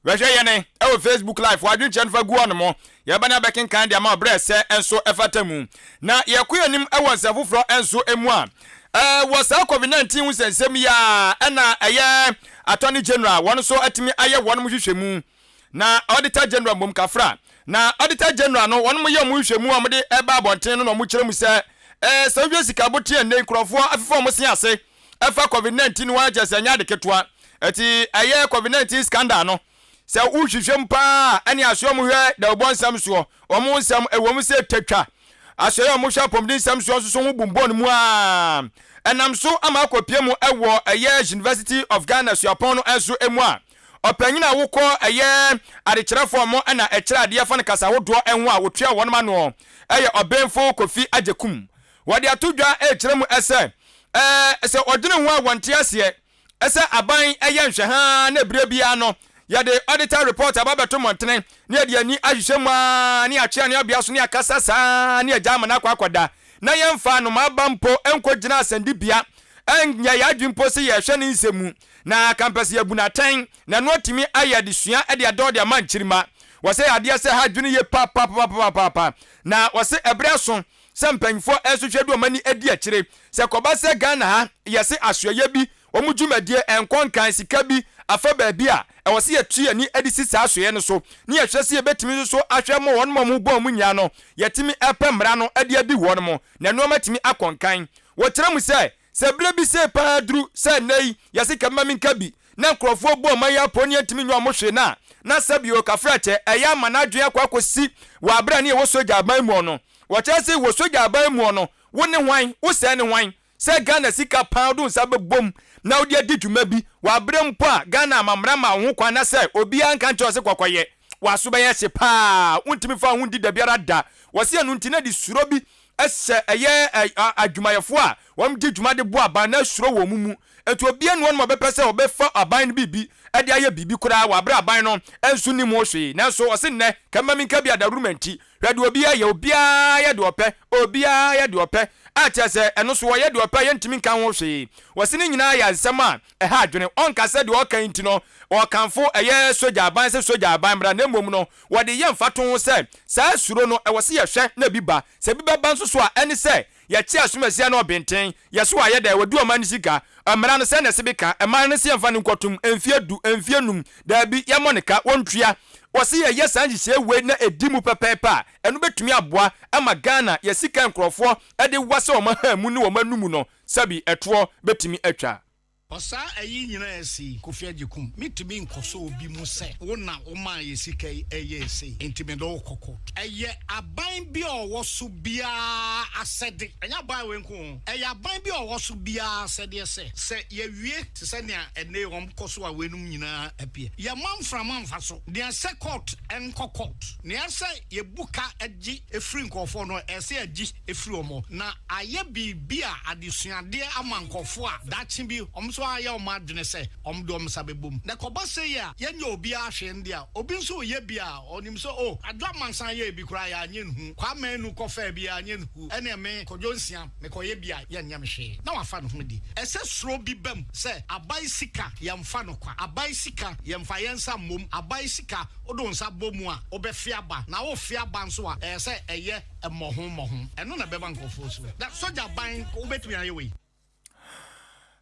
Bɛhwɛ yɛn wɔ Facebook Live, w'adwenkyerɛ no fa gu hɔnom. Yɛbɛba na yɛabɛkenkan de ama wo berɛ a ɛsɛ nso ɛfata mu. Na yɛkɔ yɛn anim wɔ nsɛm foforɔ nso mu a, wɔ saa Covid-19 ho nsɛnsɛm yi ara ɛna ɛyɛ Attorney General wɔn nso atumi ayɛ wɔn nhwehwɛmu. Na Auditor General mmom kafra. Na Auditor General no wɔn yɛ wɔn nhwehwɛmu a wɔde ɛba abɔnten no na wɔkyerɛ mu sɛ, sɛ wohwɛ sika boteɛ nnɛ nkurɔfoɔ afefa wɔn se ase ɛfa Covid 19 ho ara kyerɛ sɛ ɛnyɛ ade ketewa. Ɛti ɛyɛ Covid 19 scandal no, sɛ wohwehwɛ mu paa a, ɛne asoɛ wɔn hwɛ dawubɔ nsɛm soɔ, wɔn nsɛm ɛwɔ mu sɛ tatwa. Asoɛ a wɔn hwɛ apɔmuden nsɛm soɔ nso so ho bumbɔn mu a ɛnam so ama akɔpie mu ɛwɔ ɛyɛ University of Ghana suapɔn no nso mu a ɔpanyin a wokɔ ɛyɛ adekyerɛfoɔ mo ɛna ɛkyerɛ adeɛ fa no kasa hodoɔ ɛho a wɔtua wɔn ano ɛyɛ Ɔbenfo Kofi Agyekum. Wɔde ato dwa rekyerɛ mu sɛ, sɛ wɔdwene ho a wɔnte aseɛ sɛ aban yɛ nhwɛhaa na berɛ biara no yɛde auditor report aba abɛto mmɔntene na yɛde ani ahwehwɛ mu ara na yɛatwe ano abea so na yɛakasa saa ara na yɛagya ama no akɔ akɔda na yɛmfa anomaa ba mpo nkɔgyina asɛnnibea nyɛ yɛn adwene mpo sɛ yɛrehwɛ ne nsɛm mu na kampɛsɛ yɛabu no atɛn na ɛno atumi ayɛ adesua de adɔɔ de ama nkyirimma. Wɔsɛ yɛ adeɛ sɛ ha adwene yie papapapapaapa na wɔse ɛberɛ aso sɛ mpanyinfoɔ nso hwɛ de wɔn ani di akyire. Sɛ kɔba sɛ Ghana ha yɛse asoɛeɛ bi wɔn dwumadie nkɔ nkan sika bi afa baabi a, ɛwɔ sɛ yɛto yɛn ani de si saa asoɛeɛ no so ne yɛhwɛ sɛ yɛbɛtumi nso so ahwɛ ma wɔn a wɔbɔ wɔn nyinaa no yɛtumi pɛ mmara no de adi wɔn na nnoɔma atumi akɔ nkan. Wɔkyerɛ mu sɛ, Sɛ berɛ bi sei paa duru sɛ nnɛ yi yɛse ka bi ma menka bi na nkurɔfoɔ bu ɔman yi apɔ ne yɛntumi nyɛ wɔn hwee no a, na sɛbio Kafrakyɛ ɛyɛ ama n'adwene akɔ akɔsi wɔ aberɛ a ne yɛwɔ sogya aban muɔ no. Wɔkyerɛ se wɔ sogya aban muɔ no, wo ne hwan, wo sɛɛ ne hwan? Sɛ Ghana sika paa wode wo nsa bɛbom na wode adi dwuma bi wɔ aberɛ mpo a Ghana amammara ma wo ho kwan na sɛ obiara nka nkyerɛ wo se kɔkɔyɛ, w'aso bɛyɛ hye paa, wontumi mfa wo ho ndi dabiara da. Wɔse ɛno nti na de suro bi sɛ ɛyɛ adwumayɛfoɔ a wɔdi dwuma de boa aban na suro wɔ wɔn mu. Enti obiara nni hɔnom a ɔbɛpɛ sɛ ɔbɛfa aban no biribi de ayɛ biribi koraa wɔ aberɛ a aban no nso nnim ho hwee. Nanso ɔse nnɛ, ka mma menka bi adaworoma nti, hwɛ deɛ obiara yɛ, obiara yɛ deɛ ɔpɛ, obiara yɛ deɛ ɔpɛ, a kyerɛ sɛ ɛno nso wɔyɛ deɛ ɔpɛ a yɛntumi nka ho hwee. Wɔse ne nyinaa yɛ nsɛm a ɛha adwene. Ɔnka sɛ deɛ ɔreka yi nti no ɔrekamfo ɛyɛ sogya aban sɛ sogya aban mmra na mmom no wɔde yɛ mfatoho sɛ saa suro no ɛwɔ sɛ yɛhwɛ na bi ba. Sɛ bi bɛba nso so a ɛne sɛ yɛkye asomasia ne ɔbenten, yɛso ayɛ dɛ, wɔdi ɔman no sika. Mmara no sɛn na ɛse bi ka? Mmara no se yɛmfa no nkɔtom mfeɛ du, mfeɛ num, daabi, yɛmmɔ no ka, wɔntua. Wɔse yɛyɛ saa nhyehyɛe wei na ɛdi mu pɛpɛɛpɛ a, ɛno bɛtumi aboa ama Ghana yɛ sika a nkurɔfoɔ de wa sɛ wɔn ahamu ne wɔn anomu no sɛbi ɛtoɔ bɛtumi atwa. Ɔsaa ayi nyinaa asi Kofi Agyekum me tumi nkɔsɔ obi mu sɛ wo na wo maa yɛ sika yi ɛyɛɛ sei nti mede wo kɔ court. Ɛyɛ aban bi a ɔwɔ so biara asɛde, ɛnyɛ aban wei nko o, ɛyɛ aban bi a ɔwɔ so biara asɛdeɛ sɛ, sɛ yɛwie te sɛ nea ɛnnɛ yi wɔn kɔ so a weinom nyinaa apue, yɛmma mframa mfa so, nea ɛsɛ court nkɔ court, nea ɛsɛ yɛbu ka gye firi nkurɔfoɔ no ɛsɛ yɛgye firi wɔn hɔ, na ayɛ biribi a adesuadeɛ ama nkurɔfoɔ a daakye bi wɔn nso. so ara ayɛ wɔn adwene sɛ wɔde wɔn nsa bɛbɔ mu. Na ɛkɔba sei a, yɛnyɛ obiara hwee no deɛ a, obi nso reyɛ bi a, ɔnim sɛ oh, Adwo Amansan yɛɛ bi koraa, yɛanyɛ no hu. Kwame Anu kɔfaa bi, yɛanyɛ no hu. Ɛnneɛ me, Kwadwo Nsia, mekɔyɛ bi a, yɛnyɛ me hwee. Na wafa ne ho adi. Ɛsɛ suro bi ba mu sɛ aban sika, yɛmfa no kwa. Aban sika, yɛmfa yɛn nsa mmom. Aban sika, wode wo nsa bɔ mu a, wobɛfe aba. Na worefe aba nso a, ɛyɛ sɛ ɛyɛ mmɔho mmɔho. Ɛno na ɛbɛma nkurɔfoɔ asuro. Na sogya aban, wobɛtumi ayɛ wei?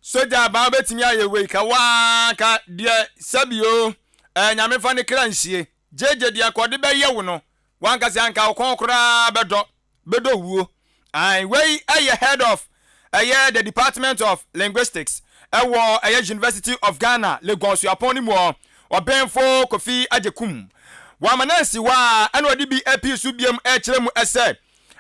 Sogya aban, wobɛtumi ayɛ wei? Ka wo ara ka deɛ sɛbi o, ɛɛ Nyame fa ne kra nsie. Gyegye deɛ anka ɔde bɛyɛ wo no, w'ankasa anka wo kɔn koraa bɛdɔ, bɛdɔ wuo. Ae, wei yɛ head of ɛyɛ the department of linguistics ɛwɔ ɛyɛ University of Ghana, Legon suapɔn no mu ɔ, Ɔbenfo Kofi Agyekum. Wama no ansi hɔ a, ɛna ɔde bi apii so biom ɛrekyerɛ mu sɛ,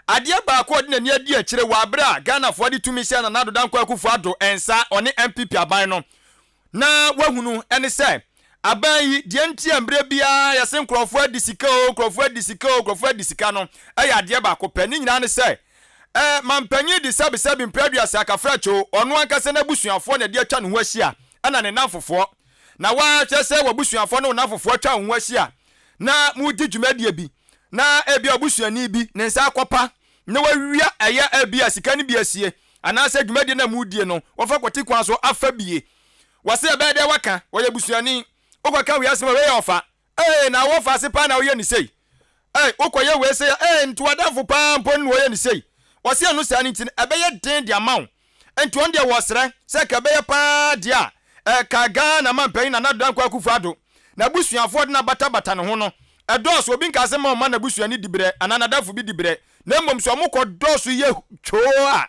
adeɛ baako a ɔde n'ani adi akyire wɔ aberɛ a Ghanafoɔ de tumi hyɛɛ Nana Addo Dankwa Akufo Addo nsa, ɔne NPP aban no, na wahunu ne sɛ, aban yi, deɛ nti a mmerɛ biara yɛse nkorɔfoɔ adi sika oo, nkorɔfoɔ adi sika oo, nkorɔfoɔ adi sika no, yɛ adeɛ baako pɛ. Ne nyinaa ne sɛ, eh, mampanyin de sɛbesɛbe mprɛ aduasa akafrakye oo, ɔno ankasa n'abusuafoɔ na ɛde atwa ne ho ahyia, ɛna ne nnamfofoɔ. Na woahwɛ sɛ w'abusuafoɔ ne wo nnamfofoɔ atwa wo ho ahyia na moredi dwumadie bi, na ebia obusuani bi ne nsa akɔpa na wawia ɛyɛ ebia sika no bi asie anaasɛ dwumadie no a moredie no wɔfa kwati kwan so afa bie. Wɔse ɛbɛyɛ dɛ waka, wɔyɛ busuani, wokɔka wei asɛm a wei yɛ ɔfa, ee na wɔ fa ase paa na woyɛ no sei, ee wokɔyɛ wei sei a ee nti w'adamfo paa mpo no na wɔyɛ no sei. Wɔse ɛno saa no nti no ɛbɛyɛ den de ama wo. Nti wɔn deɛ wɔsrɛ sɛ ka ɛbɛyɛ paa deɛ a ɛka Ghana manpanyin Nana Addo Dankwa Akufo Addo n'abusuafoɔ de no abatabata ne ho no ɛdɔɔso. Obi nka sɛ mma ɔmma n'abusuani diberɛ anaa n'adamfo bi diberɛ na mmom sɛ wɔkɔ dɔɔso yɛ twoo a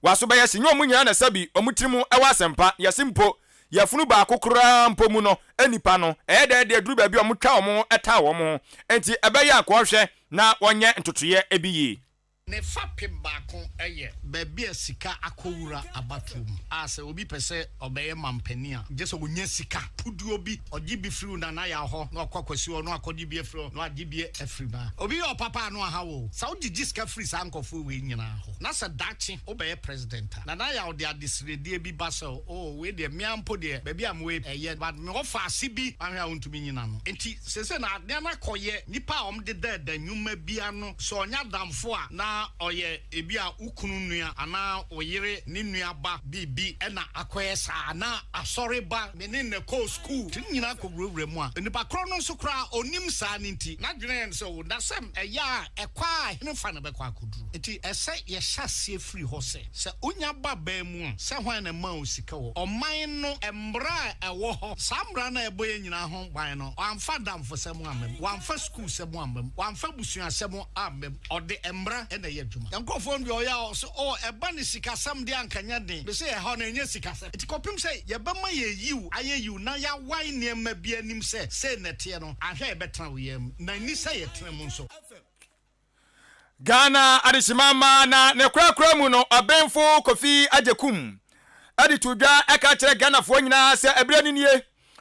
w'aso bɛyɛ hye. Nyɛ wɔn nyinaa na sɛbi wɔn tirim wɔ asɛmpa. Yɛse mpo yafunu baako koraa mpo mu no nnipa no ɛyɛ dɛn de aduru baabi a wɔtwa wɔn ho tan wɔn ho. Nti ɛbɛyɛ a kɔhwɛ na wɔnyɛ ntotoeɛ bi yie. Ne fapem baako yɛ baabi a sika akɔwura abatoɔ mu a sɛ obi pɛ sɛ ɔbɛyɛ mampanin a, gye sɛ ɔnya sika puduo bi, ɔgye bi firi Nana Yaw hɔ na wakɔ Akwasi hɔ na wakɔgye bi afiri hɔ na wagye bi afiri hɔ. Obi yɛ ɔpapa a na waha wo o. Sɛ wogyegye sika firi saa nkurɔfoɔ wei nyinaa hɔ na sɛ daakye wobɛyɛ president a, Nana Yaw de adesrɛdeɛ bi ba sɛ oh wei deɛ me ara mpo deɛ baabi a mewɔ yi ɛyɛ but mewɔ faase bi wanhwɛ a wontumi nnyina no. Nti seesei no adeɛ no akɔyɛ nnipa a wɔdedada nnwuma bi ano. Sɛ ɔnyɛ adamfo a, na ɔyɛ ebia wo kunu nua anaa wo yere ne nua ba biribi na akɔyɛ saa, anaa asɔre ba, me ne no kɔɔ sukuu. Nti ne nyinaa kɔwurawura mu a, nipa korɔ no nso koraa ɔnnim saa no nti, n'adwene yɛ no sɛ, oh, n'asɛm ɛyɛ a ɛkɔ a henefa na ɛbɛkɔ akɔduru? Nti ɛsɛ yɛhyɛ aseɛ firi hɔ sɛ, sɛ wonya ba baa mu a, sɛ hwan na ɛmaa wo sika wɔ ɔman no mmara a ɛwɔ hɔ, saa mmara no a ɛbɔ yɛn nyinaa ho ban no, wɔamfa adamfosɛm amma mu, wɔamfa sukuusɛm amma mu, wɔamfa abusuasɛm amma mu, ɔde mmara na ɛyɛ adwuma. Yɛn nkurɔfoɔ no deɛ ɔyɛ a ɔse oh ɛba ne sikasɛm deɛ anka nyɛ den, mese ɛhɔ no ɛnyɛ sikasɛm. Nti kɔpem sɛ yɛbɛma yɛn yiw ayɛ yiw na yɛawae nneɛma bi anim sɛ sei na ɛteɛ no, anhwɛ a yɛbɛtena wo yam, na ɛnni sɛ yɛtena mu nso. Ghana adehyema mma na ne korakora mu no Ɔbenfo Kofi Agyekum de too dwa ka kyerɛ Ghanafoɔ nyinaa sɛ ɛberɛ no nie,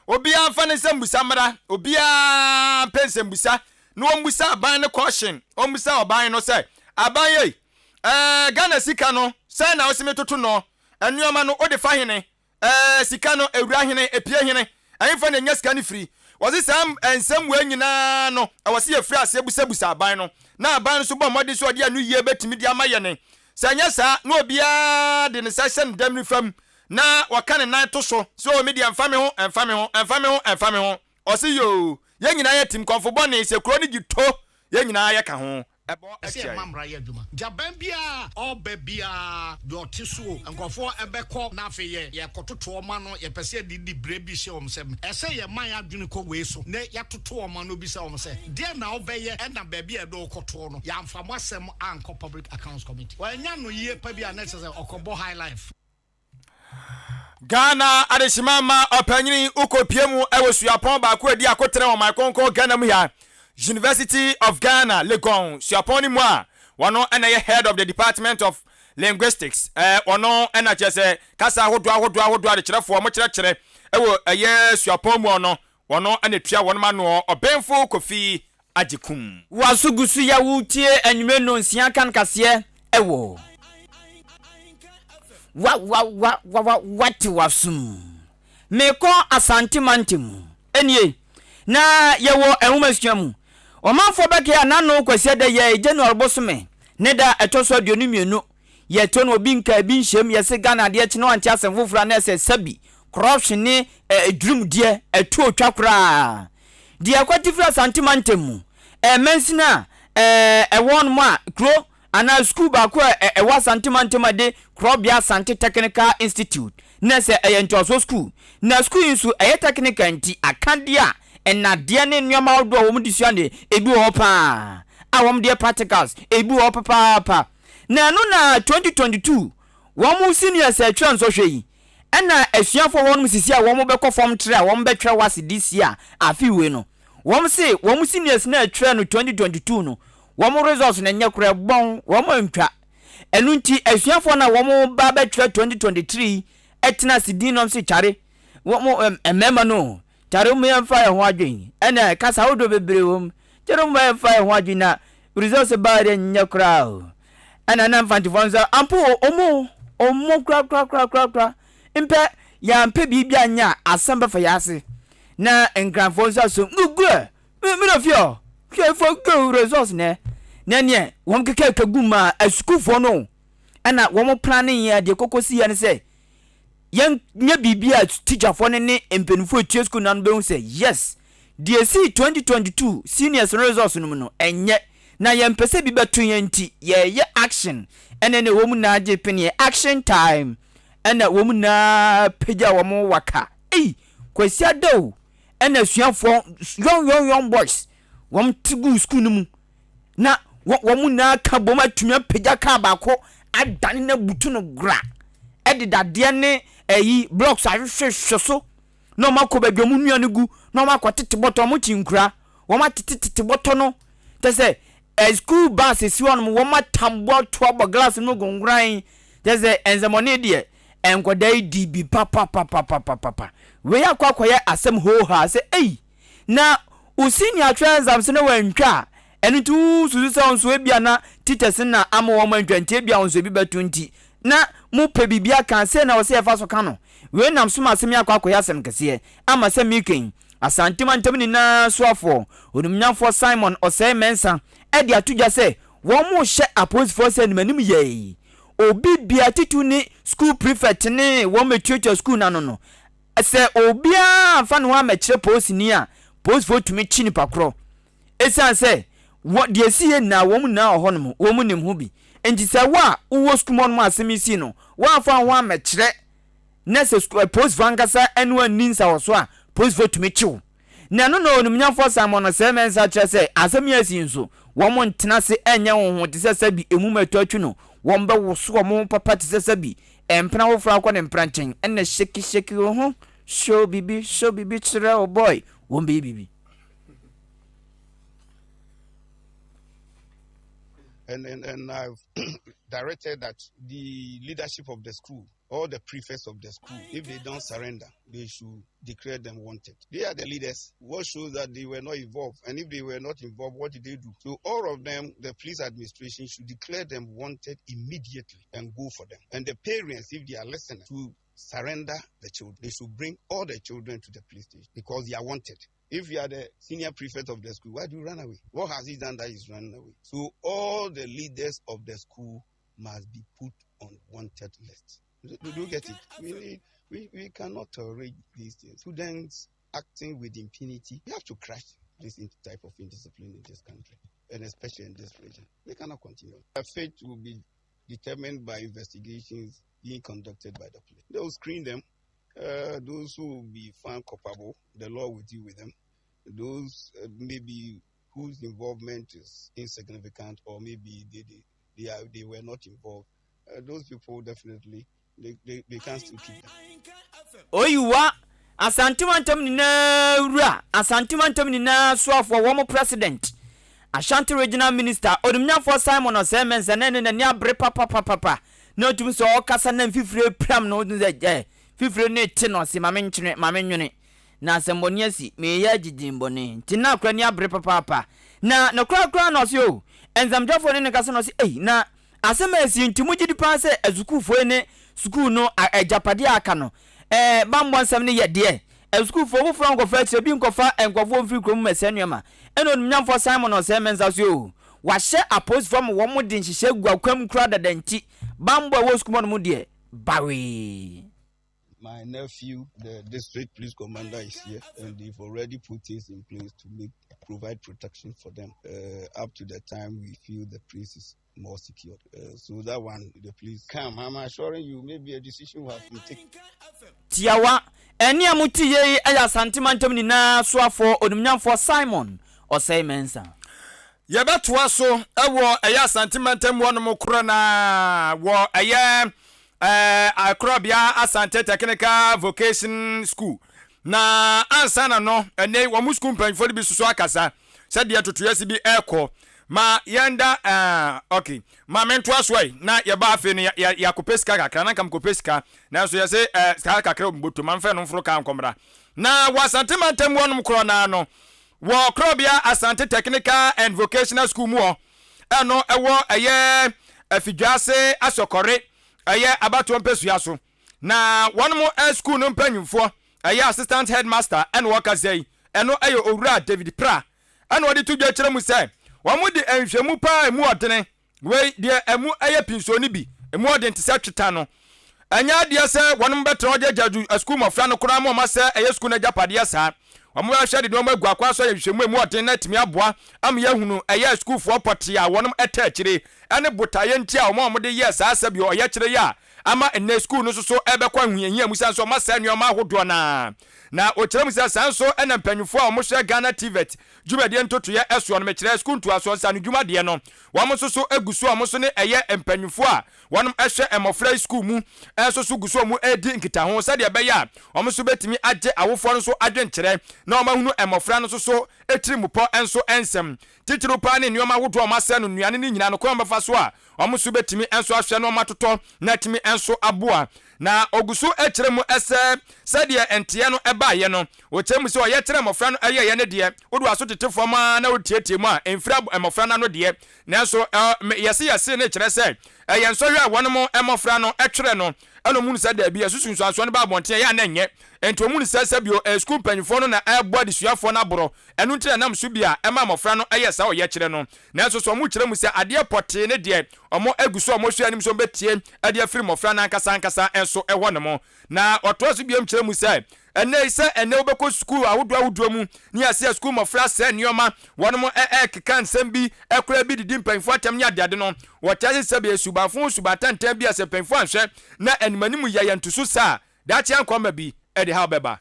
obiara mfa ne nsɛmbusa mmra, obiara mpɛ nsɛmbusa na wɔmmusa aban no caution, wɔmmusa ɔban no sɛ, aban ei, ɛɛ Ghana sika no sɛn na wose metoto no, nnoɔma no wode fa hene, Ɛɛ, sika no, ewura hene, epie hene, ɛhefa na enya sika no firi? Wɔse saa nsɛm wei nyinaa no, ɛwɔ sɛ yɛfiri aseɛ busabusa aban no, na aban no nso bɔ mmɔden sɛ ɔde anoyie bɛtumi de ama yɛne. Sɛ ɛnyɛ saa na obiara de ne nsa hyɛ ne dam nifa mu na ɔka ne nan to so sɛ, Oo, me deɛ ɛmfa me ho, ɛmfa me ho, ɛmfa me ho, ɛmfa me ho. Ɔse yoo, yɛn nyinaa yɛ tim kɔmfo bɔne, sɛ kuro no gye to, yɛn nyinaa yɛka ho. Ɛbɔ Ɛsɛ tia yɛma yɛn. mmara yɛ adwuma. Nti aban biara a ɔba biara, deɛ ɔte so o, nkurɔfoɔ bɛkɔ na afei yɛ yɛkɔtoto wɔn ano, yɛpɛ sɛ yɛde dibrɛ bi hyɛ wɔn nsam. Ɛsɛ yɛma yɛn adwene kɔ wei so na yɛatoto wɔn ano bisa wɔn sɛ, deɛn na wobɛyɛ ɛna baabi a yɛde wo kɔtoɔ no, yɛamfa mo asɛm ankɔ Public Accounts Committee. Wannya no yie pa bi a na ɛkyerɛ sɛ ɔkɔbɔ high life. Ghana adehyema ma ɔpanyini wokɔpie mu wɔ suapɔn baako a ɛdi akotene wɔ ɔman kronkron Ghana mu ha, University of Ghana, Legon suapɔn no mu a wɔno na ɛyɛ Head of the Department of Linguistics. Wɔno na kyerɛ sɛ kasa ahodoɔ ahodoɔ ahodoɔ adekyerɛfoɔ wɔkyerɛkyerɛ wɔ ɛyɛ suapɔn mu ɔno wɔno na ɛtua wɔnom anoɔ, Ɔbenfo Kofi Agyekum. W'aso gu so ya wo tie anwummere nnɔnsia kan kaseɛ wɔ. Wa wa wa wa wa wate w'asom. Mekɔ Asante mantam mu. Ɛnie, na yɛwɔ nwomasua mu. Ɔmanfoɔ bɛkae a n'ano Kwasiada yi ara yi, January bosome ne da a ɛtɔ so 22, yɛto no obi nka ebi nhyɛm, yɛse Ghana adeɛ kye na wante asɛm foforɔ a na ɛsɛ sabi, corruption ne eh, durumdeɛ, ɛto otwa koraa. Deɛ ɛkwati firi Asante mantam mu, eh, mansini a eh, ɛwɔ hɔnom a kuro anaa sukuu baako a ɛwɔ Asante mantam a ɛde Korɔbea Asante Technical Institute na sɛ ɛyɛ ntoasoɔ sukuu. Na sukuu yi nso ɛyɛ technical nti akadeɛ a nnadeɛ ne nneɛma ahodoɔ a wɔde sua deɛ ebi wɔ hɔ pa ara a wɔde yɛ practicals ebi wɔ hɔ papaapa. Na ɛno na 2022 wɔn seniors a ɛtwerɛ nsɔhwɛ yi ɛna asuafoɔ wɔnom sisi a wɔn bɛkɔ fam trɛ a wɔn bɛtwerɛ WASSCE this year afe wei no wɔn se wɔn seniors no a ɛtwerɛ no 2022 no Wɔn results no nyɛ koraa ɛbɔn, wɔn antwa. Ɛno nti asuafoɔ no a wɔn ba bɛtwerɛ 2023 yi tena ase din nom se kyare, wɔn mmarima no o, kyare mo yɛmfa yɛn ho adwen, ɛna kasa ahodoɔ bebree wɔ mu, kyare mo yɛmfa yɛn ho adwen na results baa deɛ nyɛ koraa o. Ɛna na mfantefoɔ nso ampo o, ɔmo o, ɔmo kora kora kora kora kora, mpɛ yɛampɛ biribi anyɛ a asɛm bɛfa yɛn ase. Na nkranfoɔ nso asom guguɛ Me me na fie ɔ hwɛ fo go results nɛ nɛ neɛ wɔn keka keka gu ma asukuufoɔ no ɛna wɔn plan ne yɛ deɛ koko si yɛ ne sɛ yɛn nyɛ biribi a teacherfoɔ no ne mpanimfoɔ etua sukuu no ano bɛhu sɛ yes deɛ esi 2022 seniors no results no mu no ɛnyɛ na yɛn mpɛ sɛ bi bɛto yɛn nti yɛyɛ action ɛna ne wɔn nyinaa gye peneɛ action time ɛna wɔn nyinaa pagya wɔn waka ei kwasi ada o ɛna asuafoɔ young young young boys wɔn te gu sukuu no mu na wɔn nyinaa ka bom atumi apagya kaa baako adane no abutu no gora ɛde dadeɛ ne ɛyi blocks ahwehwehwɛ so na wɔn akɔ baabi wɔn nua no gu na wɔn akɔ tete bɔtɔ wɔn kyi nkura wɔn atete tete bɔtɔ no kyɛ sɛ ɛ sukuu bus esi hɔ nom wɔn atambo ato abɔ glass no gongoran kyɛ sɛ nsɛmɔne deɛ Nkwadaa yi dii bi papapapapapa. Wei akɔ akɔyɛ asɛm hoohaa sɛ ei, na wo senior atwerɛ exams na wantwa a, ɛno nti wosusu sɛ wo nso ebia na teachers no na ama wɔn antwa nti ebia wo nso ebi bɛto nti na mopɛ biribi aka sei na wɔsɛ yɛfa so ka no. Wei nam so ma asɛm yi akɔ akɔyɛ asɛm kɛseɛ ama sɛ meka yi, Asante mantam nyinaa soafoɔ, Onimnyamfoɔ Simon Osei Mensah de ato dwa sɛ wɔrehyɛ apolisifoɔ sɛ animanim yɛi. Obi biara, titiriw ne sukuu prefect ne wɔn a etuatua sukuu no ano no, sɛ obiara amfa ne ho ammɛkyerɛ polisini a, polisifo tumi kye nipa korɔ. Esiane sɛ wɔ deɛ esi yɛ nyinaa wɔn nyinaa wɔ hɔnom, wɔn nim ho bi. Enti sɛ wo a wowɔ sukuu mu hɔnom a asɛm yi sii no, woamfa wo ho ammɛkyerɛ na sɛ sukuu polisifo ankasa ne wo anni nsawɔso a, polisifo tumi kye wo. Na ɛno na Onimnyamfoɔ Simon Osei Mensah kyerɛ sɛ asɛm yi a asi yi nso, wɔn ntena ase nyɛ wɔn ho te sɛ sɛbi emum ɛtɔ atwi no, wɔn bɛwoso wɔn ho papa te sɛ sɛbi mpena foforɔ akɔ ne mpena nkyɛn, ɛna shake shake wo ho, show bibi, show bibi kyerɛ wo boy, wɔn bɛyɛ bibi. And, and, and I've directed that the leadership of the school, all the prefects of the school, if they don't surrender, they should declare them wanted. They are the leaders. What shows that they were not involved? And if they were not involved, what did they do? So all of them, the police administration should declare them wanted immediately and go for them. And the parents, if they are listening, to surrender the children. They should bring all the children to the police station because they are wanted. If you are the senior prefect of the school, why do you run away? What has he done that he's running away? So all the leaders of the school must be put on wanted list. Do, do you get it? We need, we, we cannot tolerate these things. Students acting with impunity. We have to crash this type of indiscipline in this country, and especially in this region. We cannot continue. Our fate will be determined by investigations being conducted by the police. They will screen them. Uh, those who will be found culpable, the law will deal with them. Those uh, maybe whose involvement is insignificant or maybe they, they, they, are, they were not involved, uh, those people definitely they, they, they can still keep them. Oyiwa, Asante mantam nyinaa wura, Asante mantam nyinaa soafoɔ, wɔn president, Ashanti Regional Minister, Onimnyafoɔ Simon Osei Mensah na ɛne n'ani abere papapapapa na otumi sɛ ɔkasa na mfifire piram no, wotumi sɛ eh, fifire no te no ɔse ma menkyene, ma menwene. Na asɛmmɔne asi, mereyɛ agye din bɔne. Nti na akora ani abere papaapa. Na ne korakora na ɔse oh, nsɛmtwerɛfoɔ ne no kasa na ɔse ei, na asɛm a asi yi nti mogye di paa sɛ asukuufoɔ yi ne. Sukuu no agyapadeɛ a aka no, ɛɛ bammɔ nsɛm no yɛ deɛ asukuufoɔ foforɔ nkɔfa akyire bi nkɔfa nkurɔfoɔ mfiri kurom mmɛsɛe nneɛma. Ɛna Onimnyamfoɔ Simon Osei Mensah nso oo, wahyɛ apolisifoɔ ma wɔn de nhyehyɛe agu akwan mu koraa dada nti, bammɔ a ɛwɔ sukuu hɔ nom deɛ, bawee. My nephew, the district police commander, is here, and they've already put things in place to make provide protection for them uh, up to the time we feel the place is more secured. Uh, so that one, the police come. I'm assuring you, maybe a decision will have been taken. Tiawa, ɛne a mote yei yɛ Asante mantam nyinaa soafoɔ Onimnyamfoɔ Simon Osei Mensah. Yɛbɛtoa so wɔ ɛyɛ Asante mantam hɔnom korɔ no ara wɔ ɛyɛ Akorabea Asante Technical Vocation School. Na ansa na no, ɛnnɛ yi wɔn sukuu mpanyinfoɔ no bi soso akasa sɛdeɛ totoyɛsi bi ɛrekɔ. Ma yɛnda ɛɛ ok, ma mentoa so ɛ na yɛba afei no yɛakɔpɛ sika kakra, na nka mekɔpɛ sika nanso yɛse ɛɛ sika kakra wɔ me bɔtɔ mu, ma mfa ɛno mforo kaa nkɔmmra. Na wɔ Asante mantam hɔnom korɔ no ara no, Wɔ Korɔbea Asante Technical and Vocational School mu hɔ, ɛno ɛwɔ ɛyɛ Afidwaase Asɔkɔre ɛyɛ abatoɔ mpɛsua so. Na wɔnom sukuu no mpanyinfoɔ ɛyɛ Assistant Headmaster ɛna ɔkasa yi, ɛno ɛyɛ Owura David Prah ɛna ɔde to dwa kyerɛ mu sɛ wɔn de nhwɛmu paa ɛmu ɔdene Wei deɛ ɛmu yɛ pinsoo no bi, emu ɔden te sɛ tweta no. Ɛnyɛ adeɛ sɛ wɔnom bɛtena hɔ de agya sukuu mmɔfra no koraa ma wɔn asɛe ɛyɛ sukuu no agyapadeɛ saa. Wɔn bɛhwɛ de nnoɔma agu akwan so ayɛ nhwehwɛmu a emu ɔden na atumi aboa ama yɛahunu ɛyɛ sukuufoɔ pɔtee a wɔnom ɛtɛ akyire ɛne botaeɛ nti a wɔn a wɔde yɛɛ saa sɛdeɛ ɔyɛkyerɛ yi a ama nnɛ sukuu no nso so ɛrebɛkɔ ahohiahia mu sane sɛ wɔasɛe nnoɔma ahodoɔ no ara. Na ɔkyerɛ mu sɛ saa nso na mpanyinfoɔ a wɔhwɛ Ghana TVET dwumadie ntotoeɛ soɔ no, mekyerɛ sukuu ntoasoɔ nsaano dwuma deɛ no, wɔn nso so gu so a wɔn nso ne ɛyɛ mpanyinfoɔ a wɔn hwɛ mmɔfra yi sukuu mu nso so gu so a wɔn redi nkitaho sɛdeɛ ɛbɛyɛ a wɔn nso bɛtumi agye awofoɔ no nso adwenkyerɛ na wɔn ahunu mmɔfra no nso so tirimupɔ nso nsɛm titiriw paa ne nneɛma ahodoɔ a wɔn asɛ no nnuane no nyinaa no kwan a wɔbɛfa so a wɔn nso bɛtumi nso ahwɛ na wɔatotɔ na atumi nso aboa. Na ɔgu so kyerɛ mu sɛ sɛdeɛ nteɛ no baeɛ no, ɔkyerɛ mu sɛ ɔyɛkyerɛ mmɔfra no yɛeɛ no deɛ, wode w'aso tete fam ara na woteatea mu a, ɛmfiri mmɔfra no ano deɛ. Nanso yɛse yɛse no kyerɛ sɛ ɛyɛ nsɔhwɛ a wɔnom mmɔfra no twerɛ no ɛna wɔhunu sɛ daabi, ɛso sunsuansoɔ no ba abɔnten a, ɛyɛ a na ɛnyɛ. Enti wɔhunu sɛ sɛbio sukuu mpanyinfoɔ no na ɛrebɔ adesuafoɔ no aborɔ, ɛno nti na ɛnam so bi a ɛma mmɔfra no yɛ saa ɔyɛkyerɛ no. Nanso sɛ wɔkyerɛ mu sɛ adeɛ pɔtee ne deɛ wɔagu so a wɔhwɛ anim sɛ wɔbɛtie de afiri mmɔfra no ankasa ankasa nso hɔ nom. Na wɔtoa so bio kyerɛ mu sɛ, ɛnnɛ yi sɛ ɛnnɛ wobɛkɔ sukuu ahodoɔ ahodoɔ mu ne yɛase a sukuu mmɔfra sɛe nneɛma, wɔnom ɛrekeka nsɛm bi, koraa bi didi mpanyinfoɔ atɛm ne adeade no, wɔkyerɛ sɛ sɛbe subanfo ho suban tantan bi a sɛ mpanyinfoɔ anhwɛ na animanim yɛ yɛn ntoso saa a, daakye ankɔmma bi de haw bɛba.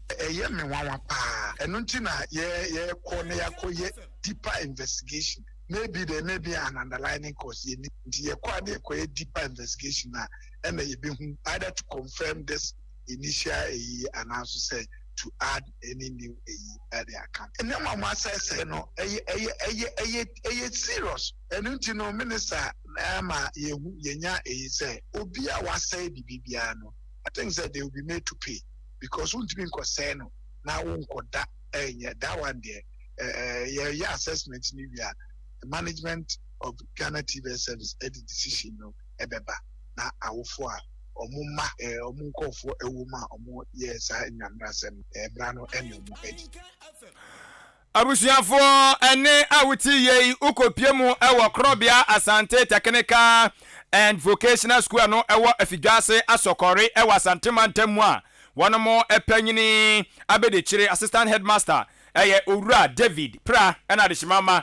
Ɛyɛ me nwanwa paa. Ɛno nti na yɛ yɛkɔ na yɛakɔ yɛ deeper investigation. Maybe there may be an underlining cause, yɛnnim. Nti yɛkɔ a na yɛkɔ yɛ deeper investigation a ɛna yɛbɛhu either to confirm this initial ɛyi anaa nso sɛ to add any new ɛyi ɛde aka ho. Nneɛma a wɔasɛesɛe no ɛyɛ ɛyɛ ɛyɛ ɛyɛ ɛyɛ serious. Ɛno nti no minister ama yɛhu yɛnya ɛyi sɛ obi a wasɛe biribi biara no I think sɛ they will be made to pay. because wontumi nkɔsɛe no na wonkɔda ɛnyɛ that one deɛ ɛɛ yɛyɛ assessment no wie a management of Ghana TVS service ɛde decision no ɛbɛba na awofo a wɔn mma ɛɛ wɔn nkorɔfoɔ ɛwɔ mu a wɔn yɛ saa nnuammerasɛm ɛɛ mmara no ɛne wɔn adi. Abusuafoɔ, ɛnne a wote yei wokɔpie mu wɔ Korɔbea Asante Technical and Vocational School a no ɛwɔ Afidwaase Asɔkɔre wɔ Asante mantam mu a wɔnom panyini abɛdikyire, Assistant Headmaster, yɛ Owura David Prah ɛna adehyema ma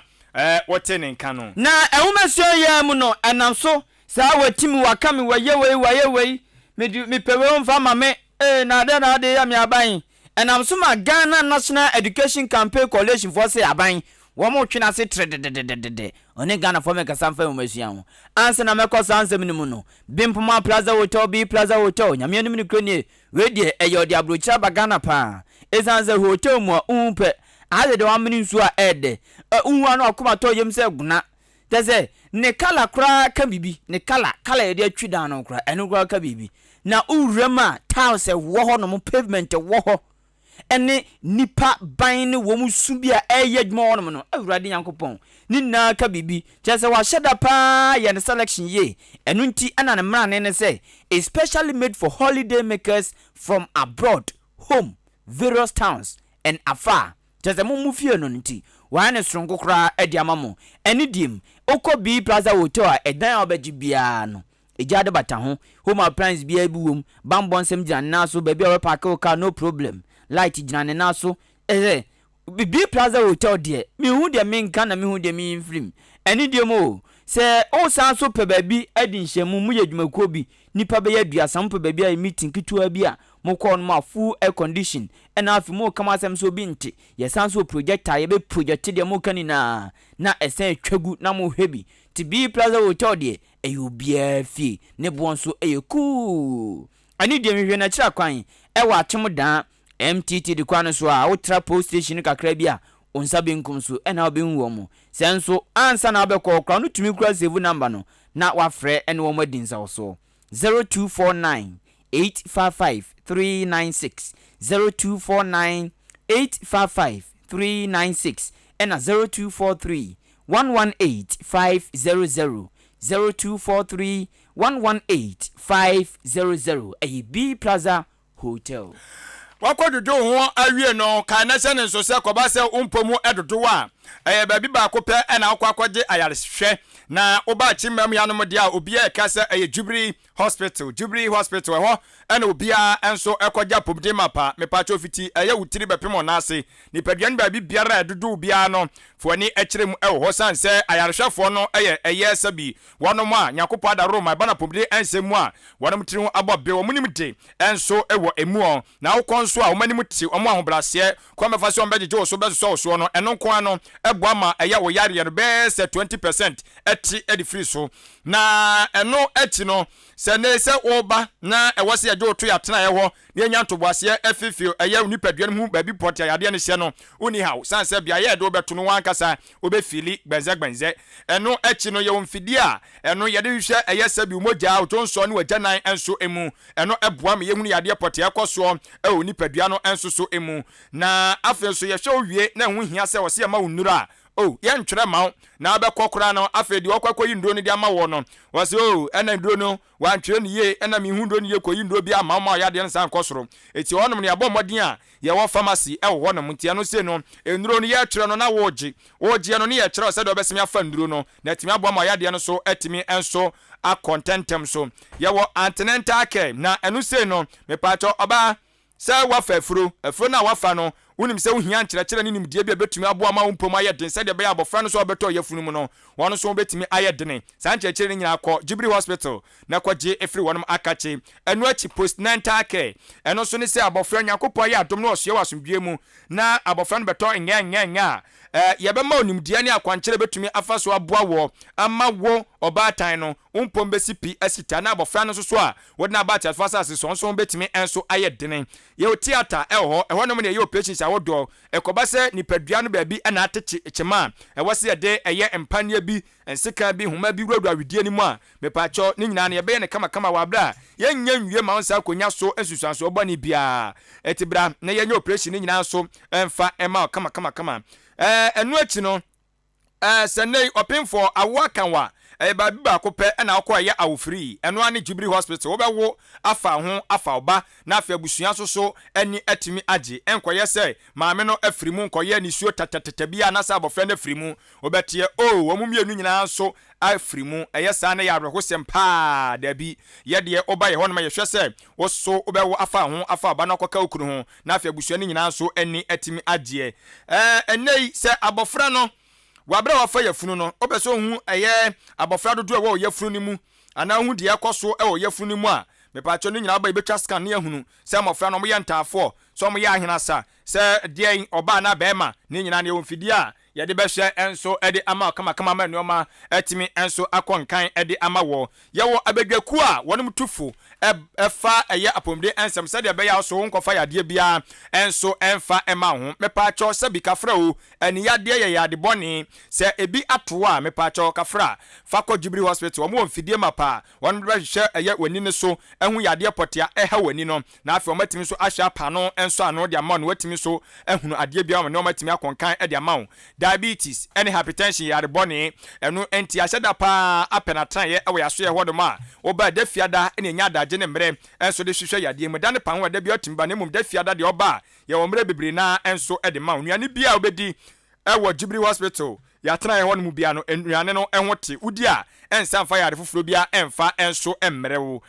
wote ne nka no. Na nwomasua yi ara mu no, ɛnam so saa watimi, waka me, wayɛ wei, wayɛ wei, mede, mepɛ wei ɔmfa ma me, ee, na adɛn na wode yɛ me aban? Ɛnam so ma Ghana National Education Campaign Coalition foɔ se aban, wɔn retwe no ase trededededede. Ɔne Ghanafoɔ mmɛkasa mfa nwomasua ho. Ansa na mɛkɔ saa nsɛm no mu no, Bimpoma Plaza Hotel, B Plaza Hotel, Nyame anim nokorɛ nie, wei deɛ ɛyɛ ɔde aburokyire aba Ghana paa. Ɛsiane sɛ hotel mu a wohu pɛ, aha deɛ deɛ wɔamene nsuo a ɛɛdɛ, wohu a na wakoma tɔ yam sɛ gona. Kyerɛ sɛ, ne colour koraa ka biribi, ne colour, colour a yɛde atwi dan no koraa, ɛno koraa ka biribi. Na wo wura mu a, tiles wɔ hɔ nom, pavement wɔ hɔ. ne nnipa ban ne wɔn su bi a ɛreyɛ adwuma wɔ hɔnom no, Awurade Nyankopɔn, ne nyinaa ka biribi. Kyerɛ sɛ wahyɛ da paa yɛ ne selection yie. Ɛno nti na ne mmrane ne sɛ, It's specially made for holiday makers from abroad, home, various towns and afar. Kyerɛ sɛ mo mo fie no nti, wɔayɛ no soronko koraa de ama mo. Ɛne deɛm, wokɔ Bee Plaza Hotel a, ɛdan a wobɛgye biara no, egya de bata ho, home appliance biara bi wom, bammɔ nsɛm gyina ne nan so, baabi a wɔbɛpaake wo car no problem, light gyina ne nan so. Kyerɛ sɛ, Bee Plaza Hotel deɛ, menhu deɛ menka na menhu deɛ menyi mfiri mu. Ɛne deɛm o, sɛ wosan nso pɛ baabi adi nhyiamu, moyɛ adwumakuo bi, nnipa bɛyɛ aduasa, mopɛ baabi ayɛ meeting ketewa bi a, mokɔ hɔnom a, full air condition, Ɛna afei moreka mo asɛm sɛ obi nte. Yɛsan nso wɔ projector a yɛbɛ project deɛ moreka nyinaa na ɛsan atwa gu na mohwɛ bi. Nti Bee Plaza Hotel deɛ ɛyɛ obiara fie. Ne boɔ nso ɛyɛ cool. Ɛne deɛ hwehwɛ no akyiri akwan ɛwɔ Akyem Daa MTT de kwan no so a wotra post station no kakra bi a wo nsa benkum so ɛna wobɛhu wɔn. Sɛ nso ansa na wobɛkɔ hɔ koraa no tumi kura save number no na wafrɛ ɛne wɔn adi nsawɔsoɔ. 0249 855 396, 0249 855 396, ɛna 0243 118 500, 0243 118 500. Ɛyɛ B Plaza Hotel. Woakɔdwodwo wo ho awie no, kae na hyɛ no nso sɛ kɔba sɛ wo mpɔ mu dodow a, ɛyɛ baabi baako pɛ na wokɔ akɔgye ayarehwɛ. Na woba Akyemmam hanom deɛ a, obiara reka sɛ ɛyɛ Jubilee Hospital, Jubilee Hospital, ɛhɔ na obiara nso kɔgye apɔmuden mapa. Mepaakyɛw fiti ɛyɛ wo tiri bɛpem wo nan ase, nipadua no baabi biara a ɛdodow biara no, fa w'ani kyerɛ mu wɔ hɔ. Sane sɛ ayarehwɛfoɔ no yɛ ɛyɛ sɛbi wɔnom a Nyankopɔn adaworo ma ɛba no apɔmuden nsɛm mu a, wɔnom tiri ho abɔ be, wɔn nim de nso wɔ emu. Na wokɔ nso a, wɔn anim te, wɔn ahobrɛaseɛ, kwan bɛfa so a wɔbɛgyegye wo so bɛsosɔ wo soɔ no, ɛno nko ara no boa ma ɛyɛ wo yareɛ no bɛyɛ sɛ 20 percent te de firi so. Na ɛno akyi no, sɛ nnɛ yi sɛ woreba na ɛwɔ sɛ yɛgye wo to yɛn atenaeɛ hɔ na yɛnya ntoboaseɛ afeefee ɛyɛ wo nipadua no mu baabi pɔtee a yadeɛ no hyɛ no, wonni haw, sane sɛ beaeɛ a yɛde wo bɛto no wo ankasa wobɛfiili gbɛnzɛgbɛnzɛ. Ɛno akyi no, yɛwɔ mfidie a ɛno yɛde hwehwɛ ɛyɛ sɛbi wo mogya, wo dwonsɔ ne w'agyanan nso mu. Ɛno boa ma yɛhunu yadeɛ pɔtee a ɛkɔ soɔ wɔ nipadua no nso so mu. Na afei nso yɛhwɛ wo wie na ɛho hia sɛ wɔsɛ yɛma wo nnuro a, oh, yɛntwerɛ mma wo na wobɛkɔ koraa no, afei deɛ ɔkɔ akɔyi nnuro no de ama woɔ no, wɔse oh, ɛna nnuro no wantwerɛ no yie, ɛna menhu nnuro no yie kɔyi nnuro bi amma wo ma wo yadeɛ no san nkɔ soro. Enti hɔnom no yɛabɔ mmɔden a yɛwɔ pharmacy wɔ hɔnom, nti ɛno sei no, nnuro no yɛtwerɛ no na woregye, woregyeɛ no ne yɛkyerɛ wo sɛdeɛ wobɛseme afa nnuro no na atumi aboa ma wo yadeɛ no so atumi nso akɔ ntɛntɛm so. Yɛwɔ antenatal care na ɛno sei no, mepaakyɛw ɔbaa, sɛ woafa afuro, afuro no a woafa no, wonim sɛ wohia nkyerɛkyerɛ ne nimdeɛ bi a ɛbɛtumi aboa ma wo mpom ayɛ den sɛdeɛ ɛbɛyɛ a abɔfra no nso a ɔbɛtɔ yafunu mu no, wɔn nso ho bɛtumi ayɛ dene. Saa nkyerɛkyerɛ no nyinaa kɔ Jubilee Hospital na kɔgye firi wɔnom akakye. Ɛno akyi postnatal care, ɛno nso ne sɛ abɔfra Nyankopɔn ayɛ adom na ɔsoɛ wɔ asomdwoeɛ mu na abɔfra no bɛtɔ ngɛngɛngɛ a, Yɛbɛma wo nimdeɛ ne akwankyerɛ a ebetumi afa so aboa wo ama wo ɔbaatan no, wo mpɔn besi pi asi ta, na abofra no nso so a wode no aba ateasefo asase so nso ho betumi nso ayɛ dene. Yɛwɔ theatre wɔ hɔ, ɛhɔnom na yɛyɛ operations ahodoɔ. Ɛkɔba sɛ nipadua no baabi na ate kyema a, ɛwɔ sɛ yɛde ɛyɛ mpaneɛ bi, nsekan bi, nhoma bi wurawura wedeɛ no mu a, mepaakyɛw, ne nyinaa no yɛbɛyɛ no kamakama wɔ aberɛ a yɛnnya nwie ma wo nsa akɔnya so nsunsuansoɔ bɔne biara. Enti bra na yɛnyɛ operation no nyinaa nso mfa mma wo kamakamakama. Ɛɛ, ɛno akyi no, ɛɛ, sɛ nnɛ yi ɔpemfoɔ awo aka wo a, ɛyɛ baabi baako pɛ na wokɔ ɛyɛ awo free, ɛno ara ne Jubilee Hospital. Wobɛwo afa wo ho, afa wo ba, na afei abusua nso so ani atumi agye. Ɛnkɔyɛ sɛ maame no afiri mu nkɔyɛ nisuo tatatata bi anaasɛ abɔfra no afiri mu. Wobɛteɛ, oh, wɔn mmienu nyinaa nso afiri mu. Ɛyɛ saa na ɛyɛ awerɛhosɛm paa. Dabi, yɛ deɛ woba yɛ hɔnom a yɛhwɛ sɛ wo so wobɛwo afa wo ho, afa wo ba no akɔka wo kunu ho, na afei abusua no nyinaa nso ani atumi agyeɛ. Ɛɛ, ɛnnɛ yi, sɛ abɔfra no, wɔ aberɛ a wafa yafunu no, wopɛ sɛ wohu ɛyɛ abɔfra dodoɔ a ɛwɔ wo yafunu no mu, anaa wohu deɛ ɛrekɔ so wɔ wo yafunu no mu a, mepaakyɛw ne nyinaa woba yɛbɛtwa scan na yɛahunu sɛ mmɔfra no wɔyɛ ntaafoɔ, sɛ wɔyɛ ahenasa, sɛ deɛn, ɔbaa anaa barima, ne nyinaa no yɛwɔ mfidie a Yɛde bɛhwɛ nso de ama wo kamakama ama nnoɔma atumi nso akɔ nkan de ama wɔ. Yɛwɔ abadwakuo a wɔnom tu fo ɛfa ɛyɛ apɔmuden nsɛm sɛdeɛ ɛbɛyɛ a wo so wonkɔfa yadeɛ biara nso ɛmfa mma wo ho. Mepaakyɛw sɛbi kafra o, ani yadeɛ yɛ yade bɔne, sɛ ebi ato wo a mepaakyɛw kafra fa kɔ Jubilee Hospital, wɔn wɔ mfidie mapa a wɔn de bɛhwehwɛ ɛyɛ w'ani no so ahu yadeɛ pɔtee a ɛha w'ani no na afei wɔatumi nso ahwɛ apaano nso ano de ama wo na wɔatumi nso ahunu adeɛ biara ma nneɛma atumi akɔnkan de ama wo. Diabetes ne hypertension yɛ yare bɔne, ɛno nti yɛahyɛ da pa ara apɛ no atenaeɛ wɔ yɛn asoɛeɛ hɔnom a woba da fiada na yɛnya adagye ne mmerɛ nso de hwehwɛ yadeɛ mu. Da no pa ho a da biara wotumi ba na mmom da fiada deɛ woba a yɛwɔ mmerɛ bebree no ara nso de ma wo. Nnuane biara a wobɛdi wɔ Jubilee Hospital Yɛatenaeɛ hɔ no mu biara no, nnuane no ho te. Wodi a, ɛnsa mfa yare foforɔ biara mfa nso mmrɛ wo.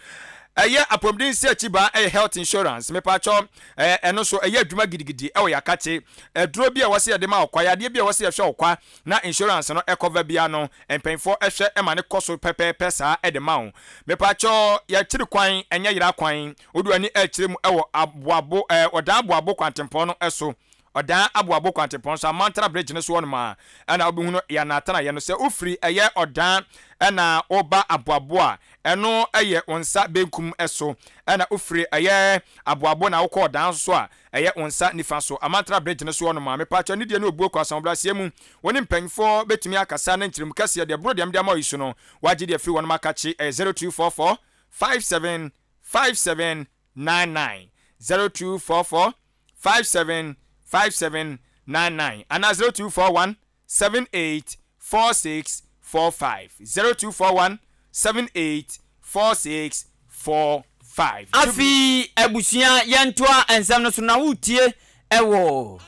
Ɛyɛ apɔmuden nsiakyibaa, ɛyɛ health insurance. Mepaakyɛw, ɛɛ, ɛno nso ɛyɛ adwuma gidigidi wɔ yɛakakye. Aduro bi a ɛwɔ sɛ yɛde ma wo kwa, yadeɛ bi a ɛwɔ sɛ yɛhwɛ wo kwa na insurance no cover biara no, mpanyinfoɔ hwɛ ma no kɔ so pɛpɛɛpɛ saa de ma wo. Mepaakyɛw, yɛakyiri kwan, ɛnyɛ yera kwan. Wode w'ani rekyerɛ mu wɔ aboabo, ɛɛ, ɔdan aboabo kwantempɔn no so. Ɔdan Aboabo kwantempɔn so Amantra bridge no so hɔ nom a ɛna wobɛhunu yɛn atenaeɛ no. Sɛ wofiri ɛyɛ Ɔdan ɛna woba Aboabo a, ɛno yɛ wo nsa benkum so. Ɛna wofiri ɛyɛ Aboabo na wokɔ Ɔdan nso so a, ɛyɛ wo nsa nifa so. Amantra bridge no so hɔ nom a, mepaakyɛw nidie ne obuo kɔ asamobraseɛ mu. Wo ne mpanyinfoɔ bɛtumi akasa na nkyerɛmu kɛseɛ deɛ ɛboro deɛ mede ama wo yi so no, woagye de afiri wɔnom akakye. Ɛyɛ 0244 57 57 99, 0244 57 57 99 anaa 0241 78 46 45, 0241 78 46 45. Afei abusua yɛntoa nsɛm no so na woretie wɔ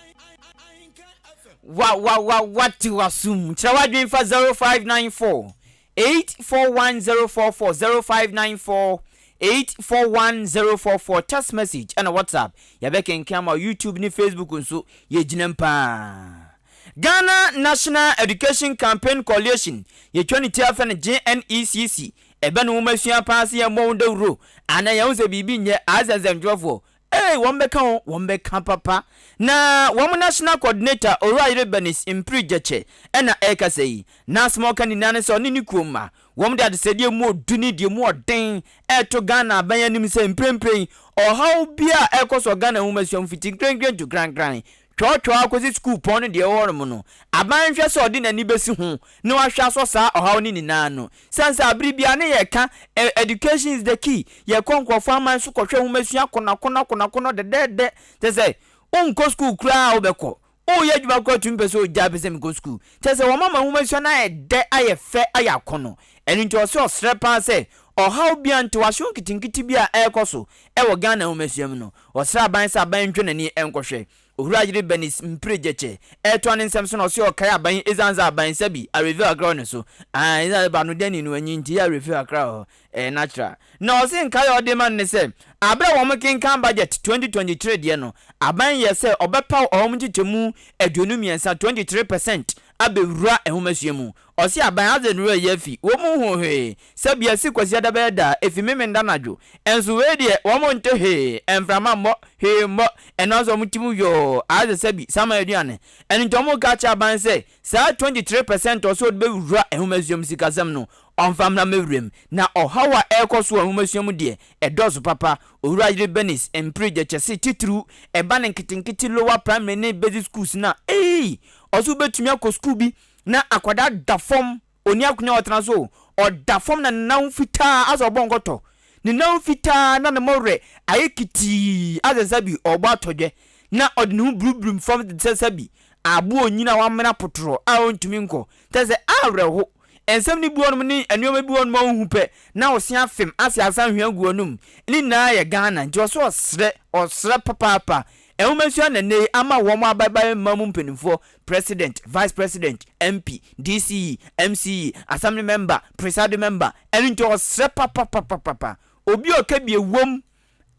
wa wa wa wate w'asom kyerɛ w'adwene fa 0594 841044 0594 841044 text message ɛna WhatsApp yɛbɛkenkan ama wo YouTube ne Facebook nso yɛgyinam paa. Ghana National Education Campaign Coalition yɛtwa ne ti afɛ no GNECC ɛbɛ ne nwoma sua paa sɛ yɛmmɔ ho dawuro anaa yɛhu sɛ biribi nyɛ ayɛ sɛ nsɛmtwerɛfoɔ Ei wɔn bɛka o, wɔn bɛka papa. Na wɔn National Coordinator Owurayere Bernice Mpiri Gyekye na ɛrekasa yi. N'asɛm a ɔka nyinaa ne sɛ ɔne ne kuo mma, wɔn de adesrɛdeɛ mu ɔdu ne deɛ mu ɔden reto Ghana aban anim sɛ mprempren ɔhaw biara a ɛrekɔ so wɔ Ghana nwomasua mu fiti nkrankran to krankran Twɔtwɔɔ ara kɔsi sukuupɔn no deɛ ɛwɔ hɔnom no, aban nhwɛ sɛ ɔde n'ani bɛsi ho na wahwɛ asɔ saa ɔhaw no nyinaa ano. Sane sɛ abere biara ne yɛka education is the key, yɛkɔ nkurɔfoɔ aman so kɔhwɛ nwomasua akɔnɔakɔnɔ akɔnɔakɔnɔ dɛdɛɛdɛ, kyerɛ sɛ wonkɔ sukuu koraa a wobɛkɔ, woreyɛ adwuma koraa tumi pɛ sɛ ogyae pɛ sɛ mekɔ sukuu. Kyerɛ sɛ wɔama nwomasua no ayɛ dɛ, ayɛ fɛ, ayɛ akɔnɔ. Ɛno nti ɔse ɔsrɛ paa sɛ ɔhaw biara, ntoaso nketenkete bi a ɛrekɔ so wɔ Ghana nwomasua mu no, Ɔsrɛ aban sɛ aban ntwe n'ani nkɔhwɛ. Owura yere Bernice Mpire Gyekye ɛretoa ne nsɛm so na ɔse ɔkae aban yi esiane sɛ aban sɛbi awerɛfio kakra wɔ ne so aah esiane sɛ baano dani no anyi nti yɛ awerɛfio kakra wɔ hɔ ɛyɛ natural. Na ɔse nkae a ɔde ma no ne sɛ aberɛ a wɔn kenkan budget 2023 deɛ no aban yɛɛ sɛ ɔbɛpaw ɔhɔ mu nkyekyɛmu 23, 23 percent, abɛwura nhomasua mu. Ɔse aban adze no reyɛ afi, wɔn nhu hwee, sɛ bia si Kwasiada bɛyɛ da a, efi Memenda anadwo, nso wei deɛ wɔn nte hwee, mframa mmɔ, hwee mmɔ, ɛno ara nso wɔn ti mu yɔɔ, ayɛ sɛ sɛbi saman aduane. Ɛno nti wɔn reka akyerɛ aban sɛ saa 23 percent a ɔse ɔde bɛwura nhomasua mu sikasɛm no, ɔmfa mmra mmɛwura mu. Na ɔhaw a ɛrekɔ so wɔ nhomasua mu deɛ, ɛdɔɔso papa. Owura Yere Bernice Mpire Gyɛkyɛ se titiriw ɛba no nketenkete lower primary ne basic schools no a, eii, ɔse wobɛtumi akɔ sukuu bi na akwadaa da fam, ɔnni akonnwa a ɔtena so o, ɔda fam na ne nan ho fitaa asɛ ɔbɔ nkɔtɔ, ne nan ho fitaa na ne mmɔwerɛ ayɛ kitii asɛ sɛbi ɔrebɔ atɔdwɛ, na ɔde ne ho buruburum fam te sɛ sɛbi aboa onyin a wamena potorɔ a ɔntumi nkɔ, kyerɛ sɛ awerɛho. Nsɛm no bi wɔ nom ne nneɛma bi wɔ nom a wohu pɛ na wo se afem ase asan hwia gu w'anum. Ne nyinaa yɛ Ghana nti ɔsɛ ɔsrɛ, ɔsrɛ papaapa. Nwomasua na nnɛ yi ama wɔn ababae mma mu mpanimfoɔ, President, Vice President, MP, DCE, MCE, Assembly Member, Presiding Member, ɛno nti ɔsrɛ papapapapa. Obi a ɔka bi ɛwom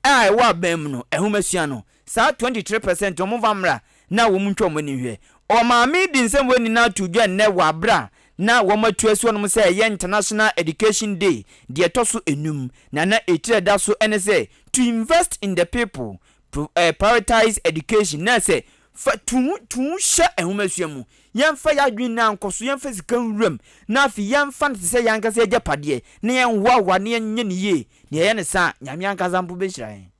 a ɛwɔ aban mu no, nwomasua no, saa 23 percent no wɔmfa mmra na wɔn ntwa wɔn ani nhwɛ. Ɔmaame yi de nsɛm wei nyinaa too dwa nnɛ wɔ aberɛ a na wɔatu asi hɔnom sɛ ɛyɛ International Education Day deɛ ɛtɔ so enum, na na etire a ɛda so ne sɛ To Invest in the People, Pro, eh, Prioritize Education, na sɛ Fa tu ho tu ho hyɛ nhomasua mu. Yɛmfa yɛn adwene nyinaa nkɔ so, yɛmfa sika nwura mu, na afei yɛmfa no te sɛ yɛn ankasa agyapadeɛ, na yɛnhoahoa na yɛnyɛ no yie. Na yɛyɛ no saa a, Nyame ankasa mpo bɛhyira yɛn.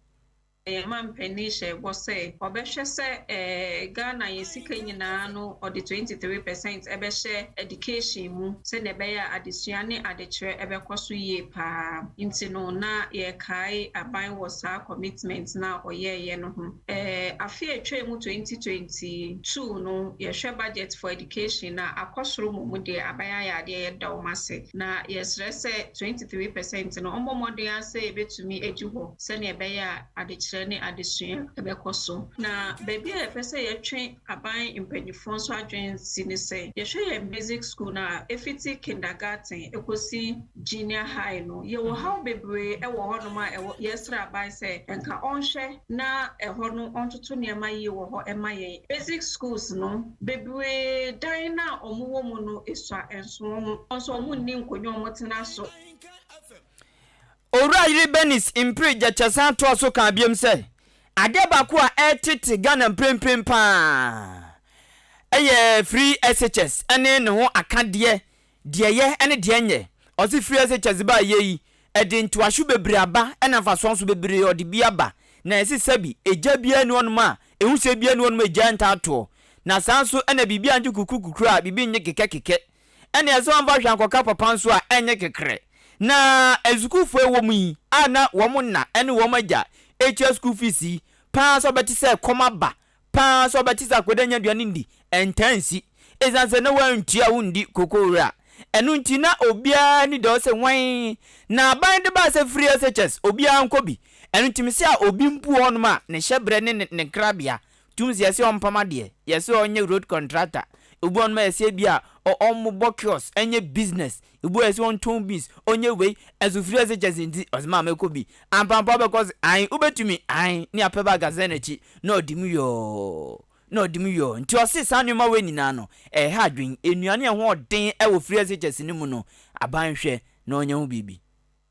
Yɛn manpanin hyɛɛ bɔ sɛ ɔbɛhwɛ sɛ Ghana yɛn sika nyinaa no ɔde 23 percent bɛhyɛ education mu sɛdeɛ ɛbɛyɛ a adesua ne adekyerɛ bɛkɔ so yie pa ara. Nti no na yɛrekae aban wɔ saa commitment no a ɔyɛeɛ no ho. Afe a ɛtwaa mu 2022 no yɛhwɛ budget for education a akɔ soro mmom deɛ aban ayɛ adeɛ yɛda wɔn ase. Na yɛsrɛ sɛ 23 percent no wɔmmɔ mmɔden ara sɛ yɛbɛtumi adi hɔ. sɛnea ɛbɛyɛ a adekyerɛ ne adesua bɛkɔ so. Na baabi a yɛpɛ sɛ yɛtwe aban mpanimfoɔ nso adwene si ne sɛ, yɛhwɛ yɛn basic school no a, ɛfiti kindergarten kɔsi junior high no, yɛwɔ haw bebree wɔ hɔnom a ɛwɔ yɛsrɛ aban sɛ nka ɔnhwɛ na ɛhɔ no ɔntoto nneɛma yie wɔ hɔ mma yɛn. Basic schools no, bebree dan no a wɔwɔ mu no sua nso wɔn nso wɔnni nkonnwa a wɔtena so. Owura Yere Bernice Mpiri Gyɛkyɛ san toa so kaa biom sɛ, Adeɛ baako a ɛretete Ghana mprempren pa ara yɛ Free SHS ne ne ho akadeɛ, deɛ ɛyɛ ne deɛ ɛnyɛ. Ɔse Free SHS baeɛ yi, ɛde ntoaso bebree aba ɛna mfasoɔ nso bebree ɔde bi aba. Na yɛse sɛbi egya biara nni hɔnom a, ehusie biara nni hɔnom a egya ntaa toɔ. Na saa nso na biribi angye kukurukukuru a biribi nnye kekɛkekɛ. Ɛnneɛ sɛ wɔamfa hwee ankɔka papa nso a, ɛnyɛ kekerɛ. Na asukuufoɔ a ɛwɔ mu yi a na wɔn nna ne wɔn agya retua sukuu fees yi pa ara sɛ wɔbɛte sɛ ɛkɔm aba, pa ara sɛ wɔbɛte sɛ akwadaa nnya aduane nni, ɛntaa nsi. Ɛsiane sɛ na wɔantua wo nni koko wura. Ɛno nti na obiara ani da hɔ sɛ hwan na aban de baa sɛ free SHS, obiara nkɔ bi. Ɛno nti mese a obi mpo wɔ hɔnom a ne hyɛberɛ ne ne nkrabea Tum sɛ yɛse ɔmpam adeɛ, yɛse ɔnyɛ road contractor, ebi wɔ nom a yɛse ebia ɔmmobɔ kiosk ɛnyɛ business, ebi wɔ yɛse ɔntɔn beans, ɔnyɛ wei, ɛnso firi ase kyɛ se nti ɔse maa mɛkɔ bi, ampampa wobɛkɔ se ae wobɛtumi ae ne apɛ bag asɛn n'akyi na ɔdi mu yɔɔ na ɔdi mu yɔɔ nti ɔse saa nnoɔma wei nyinaa no ɛha adwen, nnuane a ɛho ɔden ɛwɔ firi ase kyɛ se no mu no aban nhwɛ na ɔnyɛ ho biribi.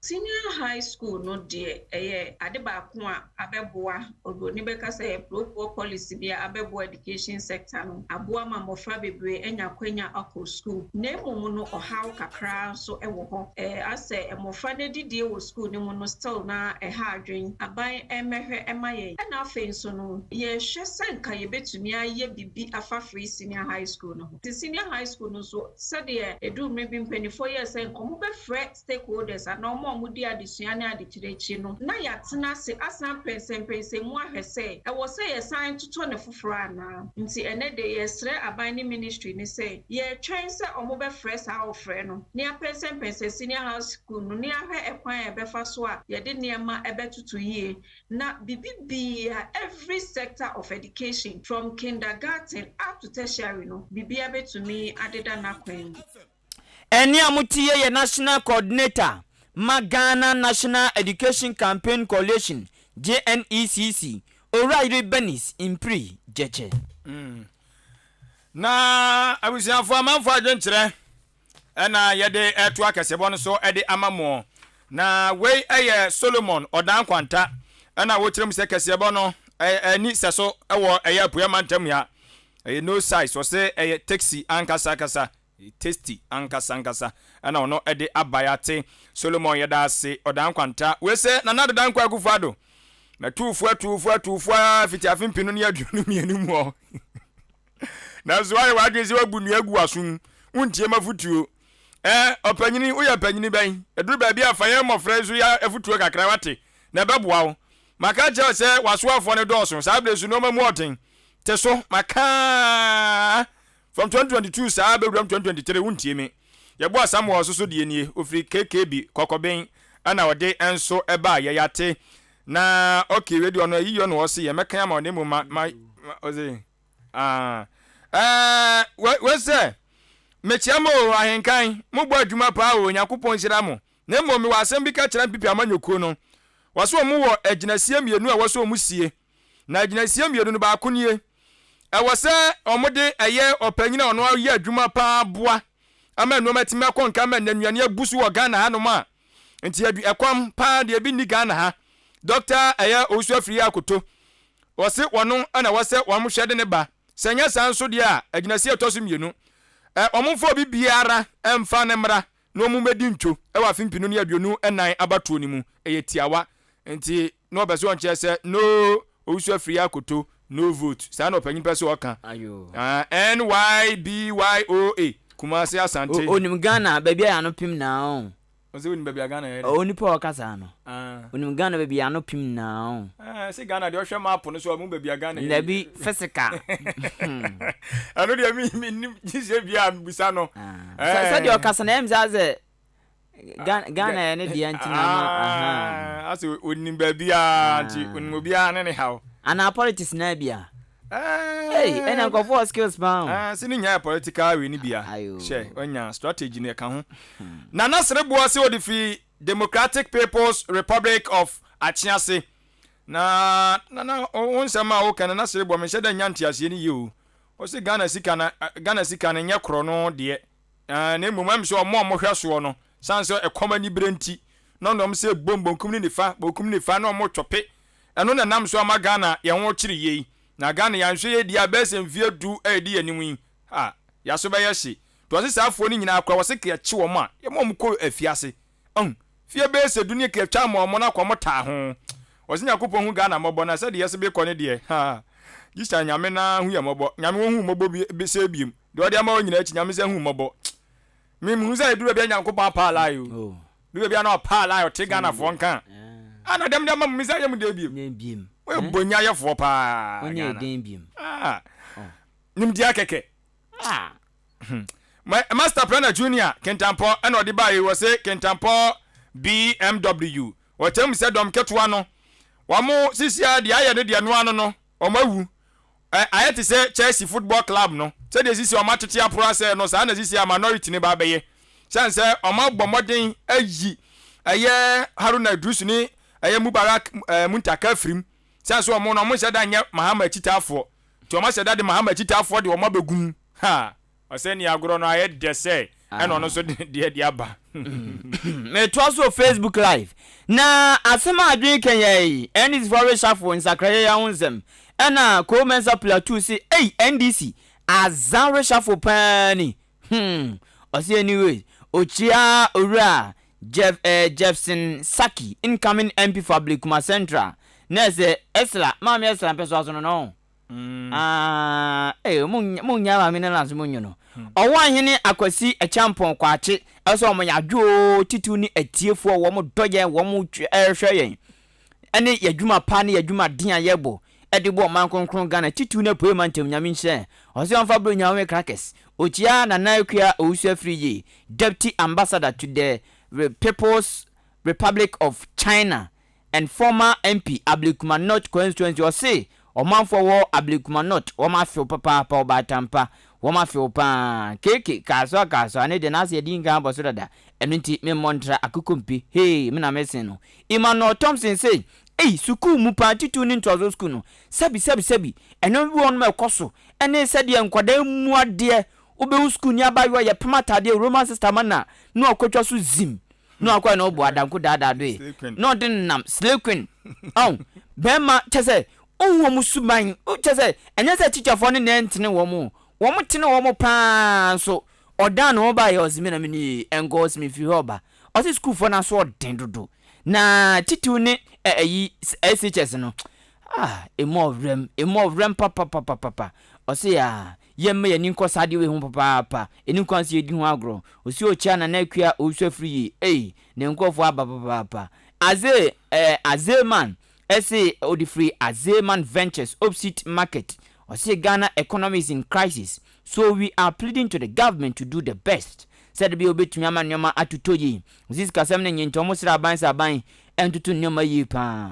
Senior High School no deɛ ɛyɛ ade baako a abɛboa, obroni bɛka sɛ ɛyɛ pro-poor policy bi a abɛboa education sector no, aboa ma mmɔfra bebree anya akwanya akɔ sukuu. Na mmom no ɔhaw kakra nso wɔ hɔ, asɛ mmɔfra no adidie wɔ sukuu no mu no still na ɛha adwene, aban mmɛhwɛ mma yɛn. Ɛna afei nso no yɛrehwɛ sɛ nka yɛbɛtumi ayɛ biribi afa free senior high school no ho. Nti senior high school no nso sɛdeɛ ɛduru mmerɛ bi mpaninfoɔ yɛɛ sɛ nka wɔbɛfrɛ stakeholders anaa wɔn a wɔdi adesua ne adekyerɛ akyi no, na yɛatena ase asan apɛnsɛmpɛnsɛm mu ahwɛ sɛ ɛwɔ sɛ yɛsan totɔ no foforɔ anaa. Nti ɛnnɛ de, yɛresrɛ aban ne ministry no sɛ yɛretwɛn sɛ wɔbɛfrɛ saa ɔfrɛ no na yɛapɛnsɛmpɛnsɛn senior high school no na yɛahwɛ ɛkwan a yɛbɛfa so a yɛde nneɛma bɛtoto yie na biribiara, every sector of education from kindergarten up to tertiary no, biribiara bɛtumi adeda n'akwan mu. Ɛnne a mote yɛ yɛ National Coordinator ma Ghana National Education Campaign Coalition, GNECC, Owura Yere Bernice Mpiri Gyekye. Na abusuafoɔ amanfoɔ adwenkyerɛ ɛna yɛde ɛto akɛsebɔ no so ɛde ama mo. Na wei ɛyɛ Solomon Ɔdan Kwanta ɛna wɔkyerɛ mu sɛ kɛseɛbɔ no ɛni sɛso ɛwɔ ɛyɛ apueɛ mantam ha. Ɛyɛ no size ɔsɛ ɛyɛ taxi ankasa ankasa. Tasty ankasa ankasa ɛna ɔno ɛde aba yate Solomon yɛda ase ɔdaa nkwanta wei sɛ Nana Addo Dankwa Akufo Addo matuufo atuufo atuufo aa fiti afe mpenu ne 22 mu hɔ nanso wayɛ w'adwene sɛ wabu nnua agu w'asom wontie m'afotuo ɛ ɔpanyini woyɛ panyini bɛn ɛduru baabi a fa yɛn mmɔfra yi so yɛ afotuo kakra wate na ɛbɛboa wo maka kyerɛ sɛ w'asoafoɔ no dɔɔso saa berɛ so nneɛma mu ɔden te so maka From 2022 saa bɛwuram 2023 wontie me. Yɛboa Samuel nso so deɛ nie, ɔfiri KKB, Kɔkɔben, ɛna ɔde nso ɛbaa yɛ yɛate na okay wei deɛ ɔno ayiyɔ na ɔse yɛ mɛkan ama ɔne mu ma ma ɔse ah ɛɛ wei sɛ mekyia mo o ahenkan mo bɔ adwuma paa o Nyankopɔn nhyira mo na mmom mewɔ asɛm bi ka kyerɛ MPP amanyɔkuo no wɔse wɔn wɔ agyinasie mmienu a wɔsɛ wɔn sie Na agyinasie mmienu no, baako nie, Ɛwɔ sɛ wɔde ɛyɛ ɔpanyin a ɔno ayɛ adwuma paa boa ama nneɛma atumi akɔ nka ma nnuane abu so wɔ Ghana hanom a nti adu ɛkɔm paa deɛ ebi nni Ghana ha. Dɔkta ɛyɛ Owusu Afriyie Akoto, wɔse wɔno na ɛwɔ sɛ wɔn hwɛ de ne ba. Sɛ ɛnyɛ saa nso deɛ a, agyinasie a ɛtɔ so mmienu, ɛ, wɔmfa obi biara mfa no mmra na wɔmmɛdi ntwo wɔ afe 2024 abatoɔ no mu. Ɛyɛ tiawa. Nti na ɔpɛ sɛ ɔnkyerɛ sɛ no Owusu Afriyie Akoto, no vote. Saa na ɔpanyin pɛ sɛ ɔka. Ayoo. Ah, NYBYOA, Kumasi Asante. O, onim Ghana baabi a y'ano pem naa o. Ɔsɛ onim baabi a Ghana yɛ dɛ. Onipa a ɔka saa no. Onim Ghana baabi a ano pem naa o. Ɛɛ, sɛ Ghana deɛ ɔhwɛ map no so a, ɔhu baabi a Ghana yɛ. Dabi, physical. Ɛno deɛ mi mi nim gye sɛ bi a mibisa no. Sɛ sɛdeɛ ɔkasa no, ɛyɛ mi sɛ asɛ Ghana Ghana yɛ ne deɛ nti na ama. Asɛ onim baabi a nti onim obiara ne ne haw. Anaa politics naa bi a. Ei, ɛna nkurɔfoɔ wɔ skills paa o. Ɛɛ, se ne nyaa political wei no bi a, hyɛ, wanya strategy no ɛka ho. Nana Sereboɔ se ɔde firi Democratic People's Republic of Akyease. Na Nana, wo nsɛm a woka Nana Sereboɔ, menhyɛ da nnya nteaseɛ no yie o. Ɔse Ghana sika no, Ghana sika no nyɛ korɔno deɛ. Ɛɛ, na mmom ɛm sɛ wɔn a wɔhwɛ soɔ no, sane sɛ ɛkɔm anibere nti, na wɔn sɛ bom, bonkum ne nifa, bonkum ne nifa, na wɔretwɔpe. Ɛno na ɛnam so ama Ghana yɛn ho rekyere yei. Na Ghana yɛanhwɛ yei deɛ a, bɛyɛ sɛ mfeɛ du a ɛdi yɛn anim yi, ha, yɛaso bɛyɛ hye. Nti wɔse saa afoɔ no nyinaa koraa, wɔse ka yɛkye wɔn a, yɛma wɔn kɔ afiase. Ahu? Fie bɛyɛ sɛ du ne ka yɛtwa ama wɔn na akɔ wɔn taa ho. Wɔse Nyankopɔn hu Ghana mmɔbɔ na sɛdeɛ yɛse bekɔ no deɛ, ha, gyisa Nyame na hu yɛn mmɔbɔ. Nyame wɔnhu wo mmɔbɔ bi, sɛ biom. Deɛ ɔde ama wo nyinaa akyi, Nyame sɛ hu wo mmɔbɔ. Me mehu sɛ ɛduru baabi a Nyankopɔn apaa lie o. Oh. Duru baabi a na ɔpaa lie, ɔte Ghanafoɔ nka. Ah, na dɛm de ama mo, me sɛ ayɛ mo dɛn biom? Dɛn biom? Moyɛ eh? bonyayɛfoɔ paa, Ɔnyɛ Ghana. dɛn biom? Ah, Oh. nimdeɛ kɛkɛ. Ah. Master Planner Junior Kentampɔ ɛna ɔde baeɛ wɔ se Kentampɔ BMW. Ɔkyerɛ mu sɛ dɔm ketewa no, wɔn sisi a deɛ ayɛ no deɛ noa no no, wɔn awu. Ɛ, ayɛ te sɛ Chelsea Football Club no, sɛdeɛ sisi a wɔatete aporo asɛe no, saa na sisi a Minority no ba abɛyɛ. Sɛne sɛ wɔabɔ mmɔden ayi ɛyɛ Haruna Iddrisu ne ɛyɛ Mubarak ɛɛ Muntaka afiri mu. Sɛne sɛ wɔn no, wɔnhyɛ da nyɛ Mahama akyitaafoɔ. Nti wɔahyɛ da de Mahama akyitaafoɔ de wɔn abɛgu mu. Ha! Ɔsɛ nea agorɔ no ayɛ dɛ sɛ ɛna ɔno nso deɛ de aba. Metoa so wɔ Facebook live. Na asɛm a adwene kɛnyɛɛ yi, NDC foɔ reshuffle nsakraeɛ yi ho nsɛm. Ɛna Cole Mensah Plateau se ei NDC azan reshuffle paa ni. Hmm. Ɔse anyways, ɔkyia owura Jeff eh, Jeffson Saki, incoming MP for Ablekuma Central. Na ɛsɛ Esla, maame Esla mpɛsoa so no no. Ah, eh, mo mo nya maame no lanso mo nyono. Ɔwɔ ahene Akwasi Acheampong Kwakye ɛsɛ wɔn yɛ adwo titiw ne atiefoɔ wɔn dɔ yɛn wɔn ɛrehwɛ yɛn ɛne yɛ adwuma pa ne yɛ adwuma den a yɛbɔ ɛde bɔ ɔman kronkron Ghana titiw ne apuei mantam Nyame nhyira yɛn. Ɔsɛ ɔmfa bro nya home crackers. Okyia Nana Akua Owusu Afriyie Deputy Ambassador to the People's Republic of China and former MP Ablekuma North constituency ɔse ɔmanfoɔ wɔ Ablekuma North wɔn afew papaapa ɔbaatampa wɔn afew paa KK Kasoa Kasoa ne deɛ n'ase yɛdi nkan abɔ so dada ɛno nti me mmɔ ntra akokompe hee me na me sen no Emmanuel Thompson se ei sukuu mu paa titiriw ne ntoasoɔ sukuu no sɛbi sɛbi sɛbi ɛnneɛma bi wɔ hɔnom a ɛkɔ so ɛne sɛdeɛ nkwadaa mmu adeɛ wobɛhu sukuuni abaayewa yɛpem ataadeɛ Roman sister ma na na wakɔtwa so zim na wakɔ na ɔbɔ adanko daadaa do yi na ɔde nenam slay queen ɔn bɛrima kyɛ sɛ ohu wɔn suban kyɛ sɛ ɛnyɛ sɛ tikyafoɔ ne nɛɛ ntene wɔn o wɔn tene wɔn paa nso ɔdan ne ho ba yɛ ɔse me na me nie ɛnkɔ ɔse me firi hɔ ɔba ɔse sukuufoɔ no aso ɔden dodo na titiw ne ɛyi SHS no ah emu ɔwerɛm emu ɔwerɛm papapapapa ɔse ah Yɛmma yɛn ani nkɔ saa adeɛ wei ho papaapa. Ɛnni kwan sɛ yɛdi ho agorɔ. Ɔsi ɔkyia Nana Akua Owusu Afiri yie. Ei, ne nkurɔfoɔ aba papaapa. Aze eh, Azeman se ɔde firi Azeman Ventures, Opsit Market. Ɔse Ghana economy is in crisis, so we are pleading to the government to do the best sɛdeɛ ɛbɛyɛ wɔbɛtumi ama nneɛma atotɔ yie. Ɔse sikasɛm no nye nti wɔsrɛ aban sɛ aban ntoto nneɛma yie paa.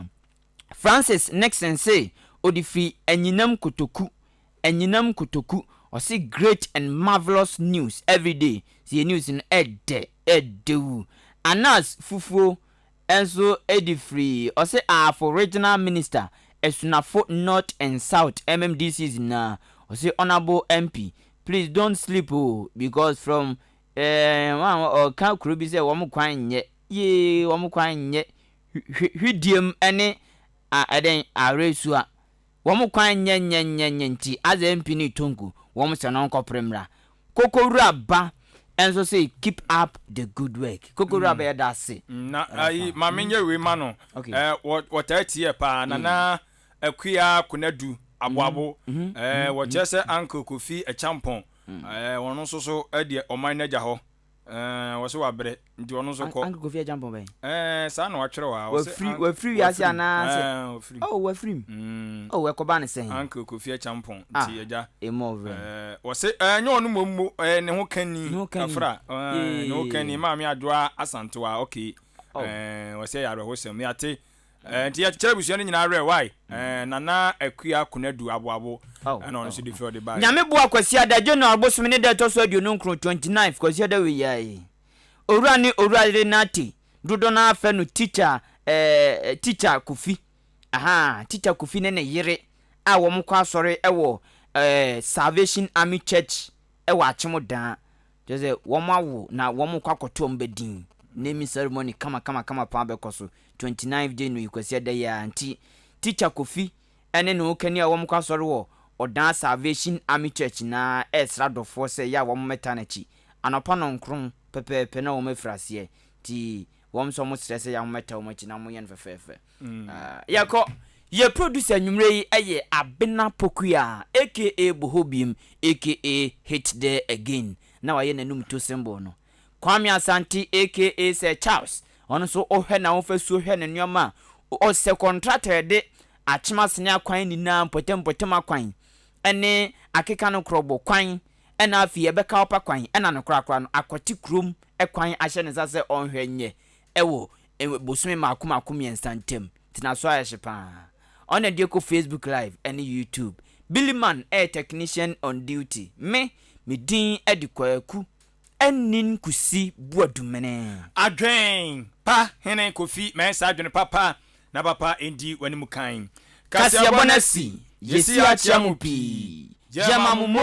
Francis Nixon se ɔde firi Anyinam Kotoku, Anyinam Kotoku, ɔse great and marvelous news everyday, sɛ yɛ news no ɛdɛ, ɛdɛ wu. Anas Fufuo nso de firi, ɔse Ahafo Regional Minister, Asunafo North and South MMDCs nyinaa, ɔse Honourable MP, please don't sleep oo because from eh, ɔka kuro bi sɛ wɔn kwan nyɛ, yee wɔn kwan nyɛ, hwidiem ne a ɛdɛn awerɛsua. Wɔn kwan nyɛ nyɛ nyɛ nyɛ nti adze MP no Tonku wɔn sɛ no nkɔpere mmra. Kokowura ba nso se keep up the good work. Kokowura ba yɛda ase. Na ayi ma me nyɛ wei ma no eh wɔ wɔtaa tie paa Nana Akua Konadu Aboabo eh wɔkyerɛ sɛ Uncle Kofi Acheampong eh ɔno nso so deɛ ɔman no agya hɔ Ɛɛ, wɔse wabrɛ, nti ɔno nso kɔ. Uncle Kofi Acheampong bɛn? Ɛɛ, saa na watwerɛ wɔ ha. Wɔse Wafiri, Uncle, wafiri wiase wafiri. anaa sɛ? Ɛɛ, wafiri. Oh, wafiri mu. Mm. Oh, ɛkɔba ne sɛn? Uncle Kofi Acheampong, Ah, nti agya. emu ɔwerɛ. Ɛɛ, wɔse ɛɛ, nyɛ ɔno mmom mo, ɛɛ, ne ho kani. Ne ho kani. Kafra, ɛɛ, ne ho kani, Yee. Maame Adwoa Asantewaa, okay. Oh. Ɛɛ, wɔse ɛyɛ awerɛhosɛm, yɛate. Eh, nti yɛkyekyere abusua no nyinaa werɛ wai eh, Nana Akua Konadu Aboabo Oh, ɛna ɔno oh, nso de oh. fi ɔde baeɛ. Nyame boa Kwasiada, January bosome ne da ɛtɔ so 29, 29th, Kwasiada wei yi ara yi. Owura ne Owura yere Nartey, dodoɔ no ara frɛ no Teacher eh, Teacher Kofi. Ahaa, Teacher Kofi ne ne yere a wɔn kɔ asɔre wɔ eh, Salvation Army Church wɔ Akyem Daa. Kyerɛ sɛ wɔn awo na wɔn rekɔ akɔto wɔn ba din. Naming ceremony kama kama kama paa bɛkɔ so 29th January Kwasiada yi ara nti Teacher Kofi ne ne hokani a wɔn kɔ asɔre wɔ Ɔdan Salvation Army Church nyinaa ɛresrɛ adɔfoɔ sɛ ɛyɛ a wɔn mmɛtaa n'akyi anɔpa nɔnkron pɛpɛɛpɛ na wɔn afiri aseɛ nti wɔn nso wɔn srɛ sɛ ɛyɛ a wɔn mmɛtaa wɔn akyi na wɔn nyɛ no fɛfɛɛfɛ. Yɛkɔ. Yɛ producer anwummerɛ yi yɛ Abena Pokuaa aka Bohobiem aka Hit There Again na wayɛ n'anum to symbol no. Kwame Asante aka Sir Charles ɔno nso wohwɛ n'ahofasuo hwɛ ne nneɛma a ɔsɛ contractor yɛde akyem asene akwan nyinaa mpɔtam mpɔtam akwan ɛne akeka no korɔbɔ kwan ɛna afei ɛbɛka ɔpa kwan ɛna no korakora no akɔte kurom kwan ahyɛ ne nsa sɛ ɔnhwɛ nyɛ wɔ bosome mmaako mmaako mmiɛnsa ntam. Tena so ayɛ hye paa. Ɔno na ɛde kɔ Facebook live ne YouTube. Billy Man yɛ technician on duty. Me, me din de Kwaku Anin Kusi Boadumene. Adwen pa hene Kofi Mensah adwene papa na papa ndi w'anim kan. Kaseɛbɔ no asi, yɛsi akyea mo pii. Yɛma mo mo.